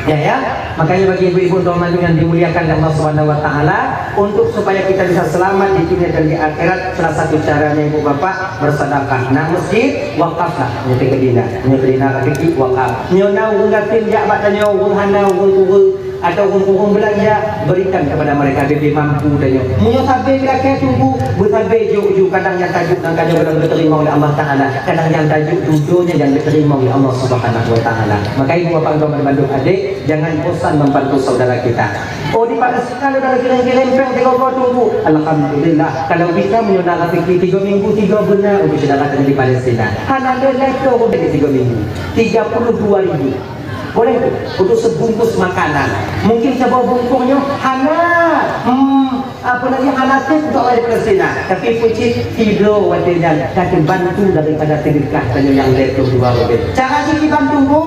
Ya, ya. Makanya bagi ibu-ibu dan teman-teman yang dimuliakan oleh Allah Subhanahu Wa Taala, untuk supaya kita bisa selamat di dunia dan di akhirat, salah satu caranya ibu bapak bersedekah. Nah, masjid, wakaflah. Nyoe teuka dina. Nyoe teuka dina rezeki, wakaf. Nyoe na ureueng gasien jak bak tanyoe, ureueng hana, ureueng kuru, atau ureueng-ureueng belanja, berikan kepada mereka, bèk mampu tanyoe. Meunyoe sabe geulakèe tuboh, beusabe jok ju, kadang nyang tajok nangka nyoe gohlom geuteurimong lé Allah Taala, kadang nyang tajok dudoe nyan nyang geuteurimong lé Allah Subhanahu Wa Taala. Maka ibu bapak dan teman-teman adek, jangan bosan membantu saudara kita. Oh, di Palestina ada lagi lempeng tiga tuboh. Alhamdulillah. Kalau bisa meunyoe na rezeki tiga minggu, tiga bulan untuk saudara kita di Palestina. Hana lé leto tiga minggu. Tiga puluh dua ribu. Boleh tu, untuk sebungkus makanan. Mungkin saboh bungkus nyoe hana, hmm, apa lagi, hana teuh untuk awak di Palestina. Tapi peucit tiga watèe nyan ka teubantu daripada sedekah tanyoe nyang lhèe ploh dua ribèe. Cara jih dibantu, Bu.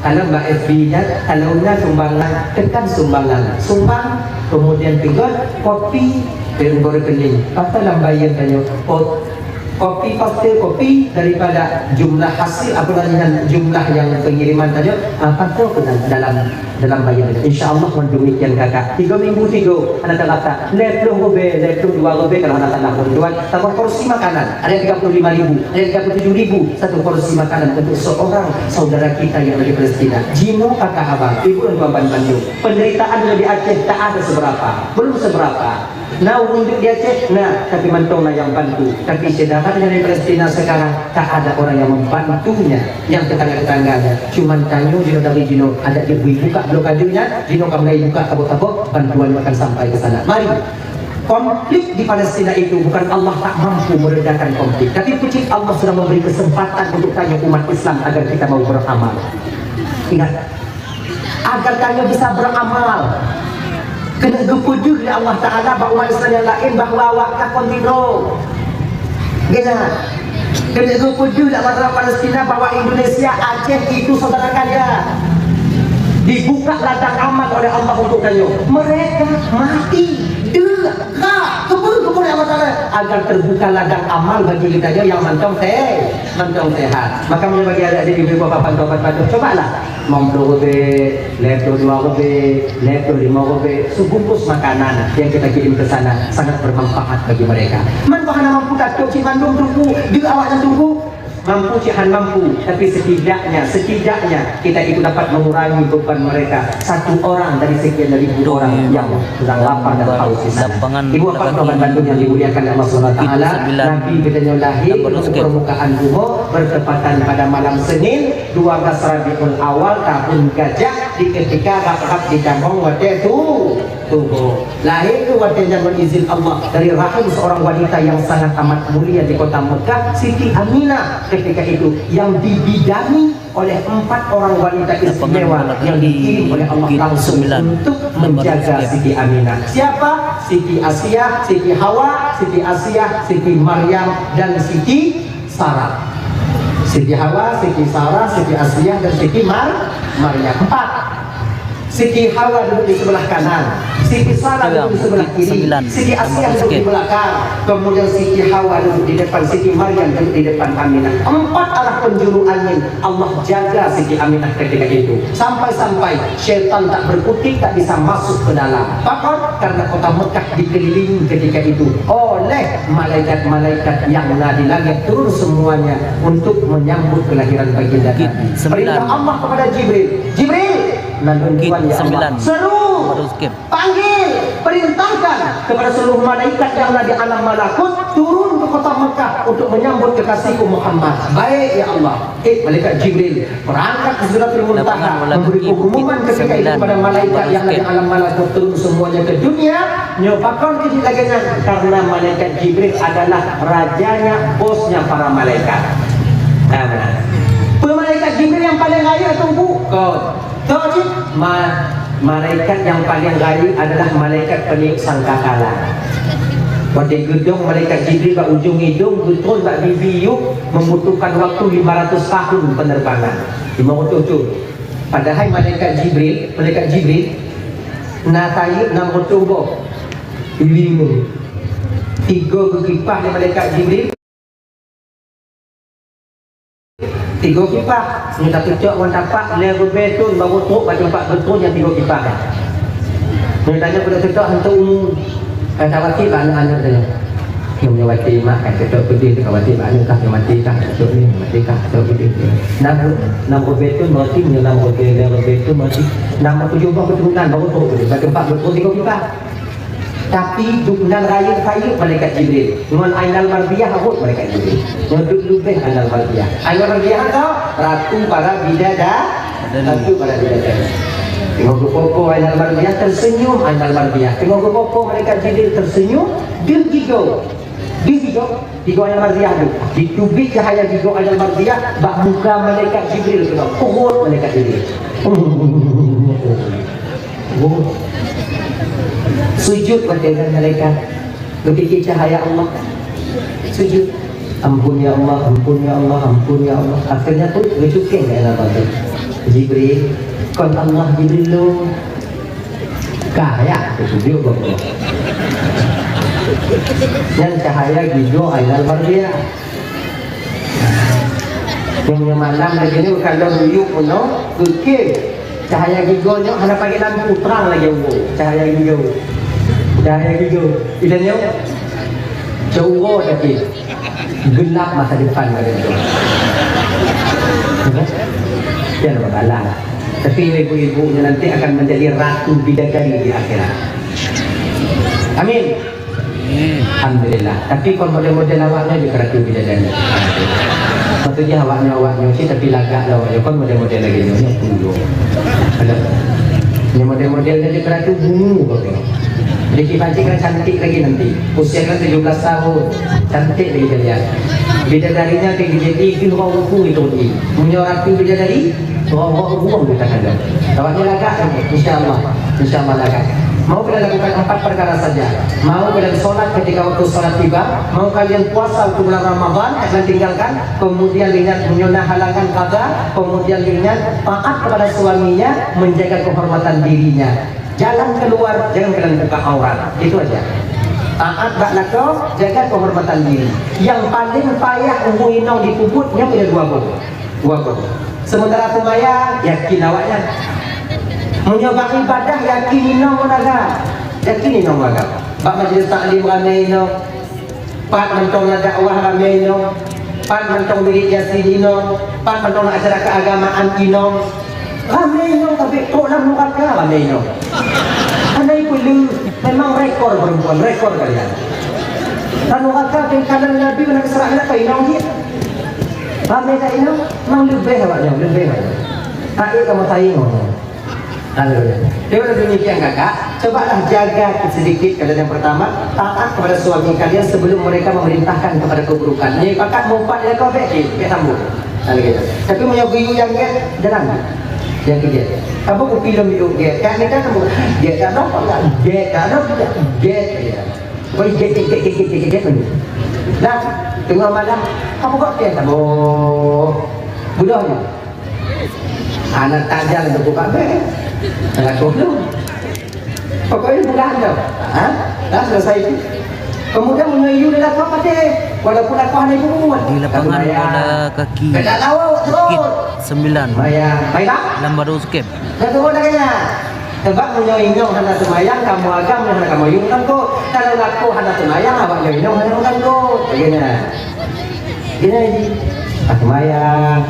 Kalau bak F B nyan, kalau na sumbangan, tekan sumbangan. Sumbang, kemudian tegon, kopi, dan rekening. Paste lam bayeuen tanyoe, ko-, kopi paste, kopi daripada jumlah hasil, apa namanya, jumlah yang pengiriman tanyoe, ah, paste ke dalam dalam bayeuen. Insya Allah, ngon demikian kakak. Tiga minggu tiga, hana teuka. Lhèe ploh ribèe, lhèe ploh dua ribèe kalau hana teuka, tuan. Saboh porsi makanan, ada yang tiga puluh lima ribu, ada yang tiga puluh tujuh ribu, satu porsi makanan untuk seorang saudara kita yang ada di Palestina. Jinoe kakak abang, ibu dan tuan bandum. Penderitaan yang di Aceh tak ada seberapa. Belum seberapa. Na ureueng duek di Aceh? Na, tapi mantong na nyang bantu. Tapi sedangkan nyang di Palestina sekarang, tak ada orang yang membantunya, nyang tetangga-tetangganya. Cuman tanyoe jinoe dari jinoe, adak jih bui buka bloe kadu nyan, jinoe ka mulai buka saboh-saboh, bantuan akan sampai ke sana. Mari. Konflik di Palestina itu bukan Allah tak mampu meredakan konflik, tapi peucit Allah sedang memberi kesempatan untuk tanyoe umat Islam agar kita mau beramal. Ingat, agar tanyoe bisa beramal. Keuneuk geupeudeuh lé Allah Taala bak umat Islam nyang laén bahwa awak ka kon sidroe. Geuh nyan. Keuneuk geupeudeuh lé Allah Taala Palestina bahwa Indonesia, Aceh itu saudara kalian. Dibuka ladang amal oleh Allah untuk tanyoe. Mereka mati, deuh, ka, keupeue, keupeue lé Allah Taala agar terbuka ladang amal bagi geutanyoe nyang mantong se-, mantong sehat. Maka meunyoe bagi adik-adik, ibu-ibu, bapak-bapak, cobalah. Lhèe ploh ribèe, lhèe ploh dua ribèe, lhèe ploh lima ribèe, sebungkus makanan yang kita kirim ke sana sangat bermanfaat bagi mereka. Man bah hana mampu, tato cit mandum tunggu, deuh awaknyan tunggu. Mampu cit han mampu, tapi setidaknya, setidaknya kita itu dapat mengurangi beban mereka. Satu orang dari sekian ribu orang yang sedang lapar dan haus di sana. Ibu bapak, teman-teman bandum yang dimuliakan Allah Subhanahu Wa Taala, Nabi geutanyoe lahé ke permukaan bumi bertepatan pada malam Senin, dua belas Rabiul Awal tahun Gajah, di ketika rab-rab ditamong watèe tu, tuboh. Lahé keu watèe nyan ngon izin Allah dari rahim seorang wanita yang sangat amat mulia di kota Mekah, Siti Aminah. Ketika itu yang dibidani oleh empat orang wanita istimewa yang dikirim oleh Allah langsung untuk menjaga Siti Aminah. Siapa? Siti Asiah, Siti Hawa, Siti Asiah, Siti Maryam, dan Siti Sarah. Siti Hawa, Siti Sarah, Siti Asiah, dan Siti Mar-, Maryam. Empat. Siti Hawa duduk di sebelah kanan, Siti Sarah duduk di sebelah kiri, Siti Asiah duduk di belakang, kemudian Siti Hawa duduk di depan, Siti Maryam duduk di depan Aminah. Empat arah penjuru angin Allah jaga Siti Aminah ketika itu. Sampai-sampai syaitan tak berkutik, tak bisa masuk ke dalam. Pakon? Karena kota Mekah dikelilingi ketika itu oleh malaikat-malaikat yang na di langit turun semuanya untuk menyambut kelahiran baginda Nabi. Perintah Allah kepada Jibril, "Jibril, na lôn tuan ya Allah. Seru! Panggil, perintahkan kepada seluruh malaikat yang na di alam malakut turun ke kota Mekah untuk menyambut kekasihku Muhammad." "Baik ya Allah." Eh, malaikat Jibril berangkat ke Sidratul Muntaha, memberi pengumuman ketika itu kepada malaikat yang na di alam malakut turun semuanya ke dunia. Nyoe pakon keuh jeuet lagée nyan? Karena malaikat Jibril adalah rajanya, bosnya para malaikat. Nah, nah. Peue malaikat Jibril yang paling rayeuk, Teungku? Kon. Toh cit, ma-, malaikat nyang paleng rayeuk adalah malaikat peniup sangkakala. Watée geudong malaikat Jibril bak ujong idong, geutron bak bibi yup, membutuhkan waktu lima ratus tahun penerbangan. Lima ratus tahun. Padahai malaikat Jibril, malaikat Jibril na sayeuep enam ratus boh. Lima. Tiga geukipah lé malaikat Jibril. Tiga kipah, nyoe tatucok ngon tapak lhée ribée thon baru trok bak teumpat beutôi nyang tiga kipah nyan. Nyoe tanyoe peuduek seutôt hantom umu, ka tawati bak aneuk-aneuk tanyoe. Nyoe meunyoe wati mak ka seutôt peudeh, ka wati bak aneuk kah, nyoe mati kah, seutôt ni, mati kah, seutôt peudeh. Nam, nam ribée thon berarti, meunyoe nam ribée, lhée ribée thon berarti, nam tujoh boh keuturonan baru trok peudeh, bak teumpat beutôi tiga kipah. Tapi dum nan rayeuk-rayeuk malaikat Jibril. Ngon Ainal Mardiah rhot malaikat Jibril. Ngon duek leubeh Ainal Mardiah. Ainal Mardiah tu ratu para bidada-, ratu para bidadari. Teungoh geupoh-poh Ainal Mardiah terseunyum Ainal Mardiah. Teungoh geupoh-poh malaikat Jibril terseunyum, deuh gigoe. Deuh gigoe. Gigoe Ainal Mardiah tu. Jiteubiet cahya gigoe Ainal Mardiah bak muka malaikat Jibril tu. Rhot malaikat Jibril. Oh. Sujud watée nyan malaikat. Geupike cahya Allah. Sujud. Ampôn ya Allah, ampôn ya Allah, ampôn ya Allah. Akhirnya tu geucukeng keu Allah tu. Jibril, kon Allah Jibril lôn. Ka ya, sujud kok. Nyan cahya gigoe Ainal Mardiah. Nyoe malam lagée nyoe ka lôn yub meunoe, geukhem. Cahya gigoe nyoe hana pakai lampu, trang lagée uroe. Cahya gigoe. Cahya gigoe. Ida nyoe, cok uroe tapi gelap masa depan lagée nyoe. Kan? Jangan masalah. Tapi ibu-ibu nyoe nanti akan menjadi ratu bidadari di akhirat. Amin. Alhamdulillah. Tapi kon model-model awak nyoe jeuet keu ratu bidadari. Maksudnya awak nyoe, awak nyoe cit tapi lagak lah awak nyoe. Kon model-model lagée nyoe, nyoe puluh. Ada. Nyoe model-model nyoe jeuet keu ratu bungu kok nyoe. Jadi cit pancik kan cantik lagi nanti. Usia kan tujuh belas tahun. Cantik lagi kalian. Bidadarinya tinggi jadi itu orang hukum itu. Punya ratu bidadari. Rok-rok buang di tangan dia. Awaknyan lagak, insya Allah. Insya Allah lagak. Mau kalian lakukan empat perkara saja. Mau kalian sholat ketika waktu sholat tiba, mau kalian puasa waktu bulan Ramadan, jangan tinggalkan, kemudian ingat meunyoe na halangan qada, kemudian ingat taat kepada suaminya, menjaga kehormatan dirinya. Jalan keluar, jangan kalian buka aurat. Itu aja. Taat bak lakoe, jaga kehormatan diri. Yang paling payah umu inong dipeubuet, nyoe ada dua boh. Dua boh. Sementara seumayang, yakin awaknyan. Meunyoe bak ibadah, yakin inong ngon agam. Yakin inong ngon agam. Bak majlis taklim ramé inong. Pat mantong na dakwah ramé inong. Pat mantong wirid Yasin inong. Pat mantong na acara keagamaan inong. Ramé inong tapi trok lam nuraka ramé inong. Hana ipeuleueh, memang rekor perempuan, rekor kalian. Lam nuraka tingkalan Nabi kena keusrah keunan inong cit. Ramé that inong, memang leubeh awaknyan, leubeh awaknyan. Taék kamoe saing awaknyan. Haleluya. Jadi, demikian kakak, cobalah jaga sedikit kalian yang pertama, taat kepada suami kalian sebelum mereka memerintahkan kepada keburukan. Nyoe pakat meupat ilée kau bèk, bèk sambung. Tapi meunyoe geuyue nyang gét, jalan. Nyang keu gét. Apa kupi lom yue gét? Kan ni kan, gét tak ada, gét tak ada, gét. Ya. Woi, gét, gét, gét. Dah, teungoh malam, apa kok gét? Oh, budoh ni. Anak tajam tu buka bek. Anak goblok. Pokoknya bukan tu. Ha? Dah selesai itu. Kemudian menuju dia lapor pada, walaupun lapor hanya ibu. Di lapangan bola kaki Bukit Sembilan, Lambaro Skep. Dah turun dah kena. Sebab meunyoe inong hana seumayang, kamoe agam hana kamoe yum kan kok. Kalau lakoe hana seumayang, awak nyoe inong hana kan kok. Begini. Gini ji. Tak seumayang.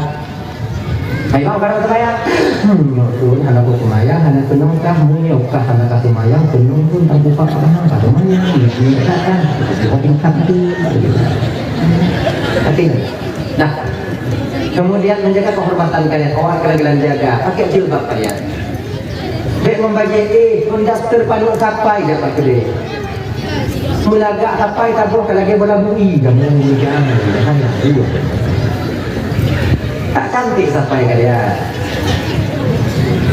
Hai bang, barang seumayang. Hmm, nyoe tu hana kok seumayang, hana keunong kah, meunyoe kah hana ka seumayang, keunong pun tak buka, hana ka seumayang. Ini tak kan. Buat tingkat tu. Hati. Nah. Kemudian menjaga kehormatan kalian, orang kalian jaga, pakai jilbab kalian. Bèk meubajet éh, ngon daster paneuk sapai jak bak keudè. Meulagak sapai saboh ka lagèe bola bui, kamoe jangan, jangan, iya. Tak cantik sapai ka dia.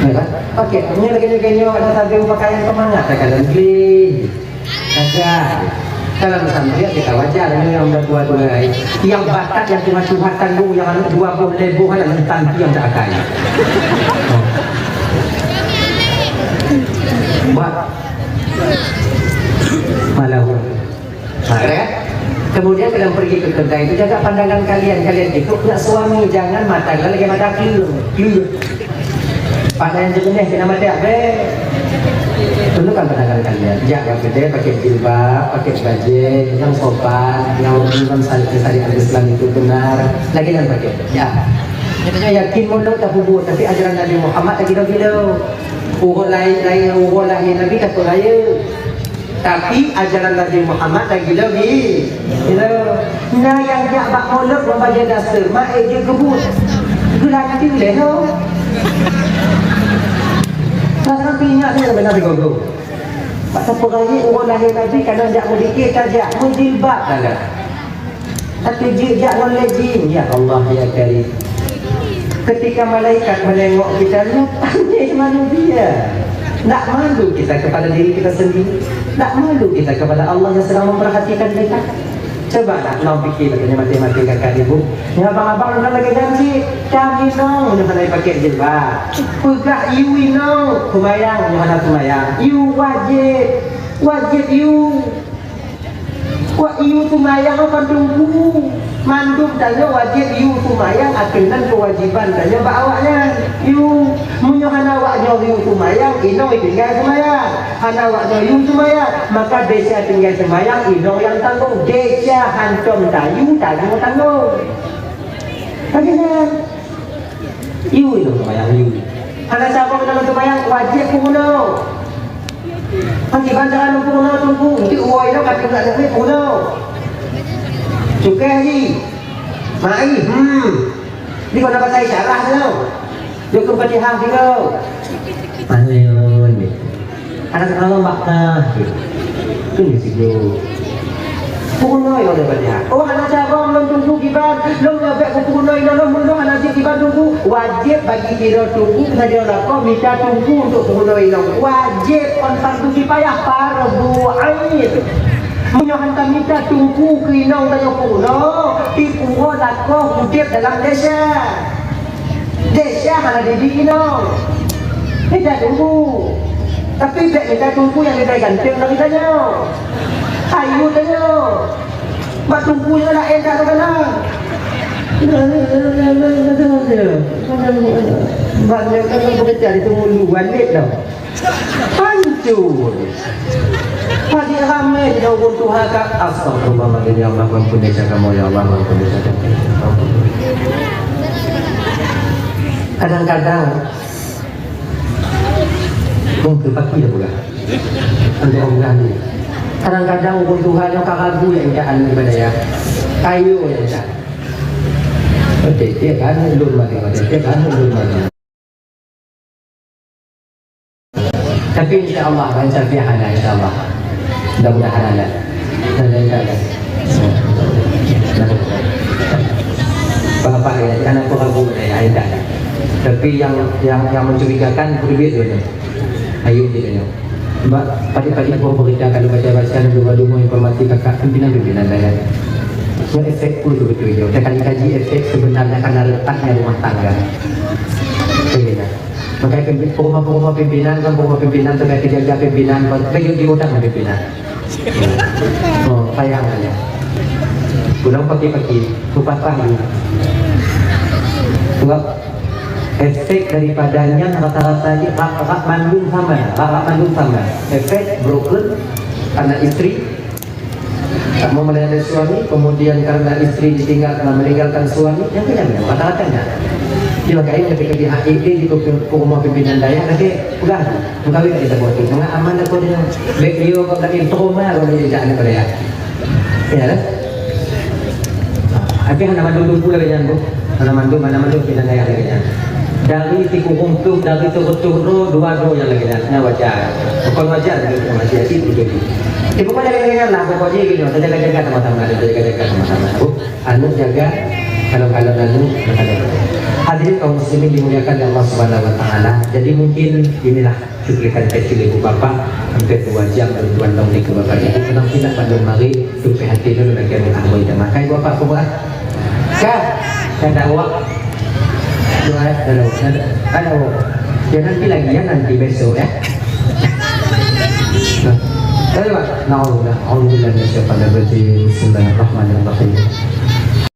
Ya kan? Oke, nyoe lagèe nyoe, nyoe ada satu pakaian semangat ya kan? Beli. Ada. Dalam pesantren kita wajar, ini yang udah tua-tua, eh. Yang bakat, yang cuma curhat tanggung, yang anak dua boh, lhèe boh, anak tangki yang tak akai. Buat. Malah. Nah, kan? Kemudian kalian pergi ke kedai itu, jaga pandangan kalian. Kalian itu punya suami, jangan mata kalian lagi mata kalian. Kalian. Pandai yang jeuneh kena mata, be. Tundukkan pandangan kalian. Jak bak keudè pakai jilbab, pakai bajèe yang sopan, yang menunjukkan syari-, syariat Islam itu benar. Lagi dan pakai. Ya. Nyatanya yakin mondok tak kubur, tapi ajaran Nabi Muhammad tak gila-gila. Urut lain, lain urut lahir Nabi tak percaya. Tapi ajaran Nabi Muhammad lagi lebih. Gila. Nah, nyang jak bak molod ngon bajèe daster, mak ék jeuet keu buet. Geulaki lé ho. Sekarang ingat ni benar digogo. Bak sapeue rayeuk uroe lahé Nabi, kadang jak meudike, ka jak meujilbab sagai. Tapi jeuet jak ngon lé jin, ya Allah, ya Karim. Ketika malaikat menengok kita, lu tanyong manusia. Tak malu kita kepada diri kita sendiri. Tak malu kita kepada Allah yang sedang memperhatikan kita. Coba nak lom pikir katanya mati-mati kakak ibu. Ngon abang-abang lôn lagèe nyan cit. Kami nong nyoe hana pakai jilbab. Peugah yue inong, seumayang nyoe hana seumayang. Yue wajéb. Wajéb yue. Wak yue seumayang apa teungku? Mandum tanyoe wajéb yue seumayang, ateueh nan keuwajéban tanyoe bak awaknyan. Yue, meunyoe hana awaknyoe yue seumayang, inong itinggai seumayang. Hana awaknyoe yue seumayang, maka desya tinggai seumayang, inong nyang tanggong. Desya hantom tayue, tanyoe tanggong. Lagèe nyan. Yue inong seumayang, yue. Hana saboh dalam seumayang, wajéb peurunoe. Kan kiban cara lôn peurunoe teungku, untuk uroe nyoe ka tinggai lôn peurunoe. Cukai haji. Mai, hmm. Ni kau dapat saya syarah tu. Dia ke Fatihah juga. Amin. Anak Allah makkah. Keu sigoe. Peurunoe lôn Fatihah. Oh, hana carông lôn teungku kiban. Lôn nyoe bèk kupeurunoe lôn, lôn hana jeuet kiban teungku. Wajéb bagi sidroe teungku, sidroe lakoe mita teungku untuk peurunoe lôn. Wajéb, kon fardu kifayah, fardu ain. Meunyoe hana mita teungku keu inong tanyoe peurunoe, di puwoe lakoe udép dalam desya. Desya hana dibi inong. Mita teungku. Tapi bèk mita teungku nyang leubèh ganteng dari tanyoe. Ayu tanyoe. Bak teungku nyang laén ka teukeuna. Banyak kan bekerja di Teungku Walid tau. Hancur. Padi ramé di daun tuha ka. Astagfirullahaladzim, ya Allah, ampun desya kamoe, ya Allah, ampun desya kamoe. Kadang-kadang, mungkin pagi dah peugah. Untuk orang ni. Kadang-kadang ureueng tuha nyoe ka ragu ya indak aneuk ibadah ya. Kayu ya indak. Betul, dia kan ulun mati, betul, dia kan ulun mati. Tapi insya Allah, lancar pihak ada, insya Allah. Mudah-mudahan ada. Dan lain kali. Bapak ya, karena Tapi yang, yang, yang mencurigakan, berbeda tu. Ayub dia tanya. Mbak, pagi-pagi buka berita, kalau baca-baca, ada dua-dua informasi kakak pimpinan-pimpinan dayah. So, efek pun betul-betul. Saya kali kaji efek sebenarnya karena retaknya rumah tangga. Sehingga. Makanya pimpi-, pengumuman-pengumuman pimpinan, kan pengumuman pimpinan, terkait jaga pimpinan, kan, bagi di otak pimpinan. Oh, sayang aja. Pulang pagi-pagi, kupas pagi. Sebab efek daripada nyan rata-rata je rak, rak mandum sama, rak, rak mandum sama. Efek broken karena isteri tak mau melayani suami, kemudian karena isteri ditinggal, karena meninggalkan suami, yang kenyang rata-ratanya. Dia makanya ketika di H I D di ke rumah pimpinan dayah, nanti pegang. Meukawen ka jisaboh tu. Mangat aman lakoe nyoe. Bèk liyeue kok lagèe trauma kok lagèe jak aneuk dayah. Ya lah. Tapi hana mandum dumpeue lagèe nyan, Bu. Hana mandum, hana mandum pimpinan dayah lagèe nyan. Dari sikureueng ploh, dari sireutôh droe, dua droe nyang lagèe nyan. Nyan wajar. Bukan wajar, bukan wajar. Cit begitu. Eh, pokoknya lagèe nyan lah, pokoknya gitu. Tajaga-jaga sama-sama, tajaga-jaga sama-sama, Bu. Aneuk jaga, kalau-kalau aneuk, kalau-kalau. Hadirin kaum muslimin dimuliakan oleh Allah Subhanahu wa Taala. Jadi mungkin inilah cuplikan kecil ibu bapak, hampir dua jam bantuan dong di bapak ibu. Kenapa tidak pada mari, tu prihatin dulu lagi, aneuk ahli jamaah. Kan ibu bapak semua? Kan? Kan dakwah? Doa, ada, ada, ada. Ya, nanti lagi ya, nanti besok ya. Nah, ayo, Pak. Na'udzubillah, a'udzubillahi minasyaitonir rajim. Bismillahirrahmanirrahim.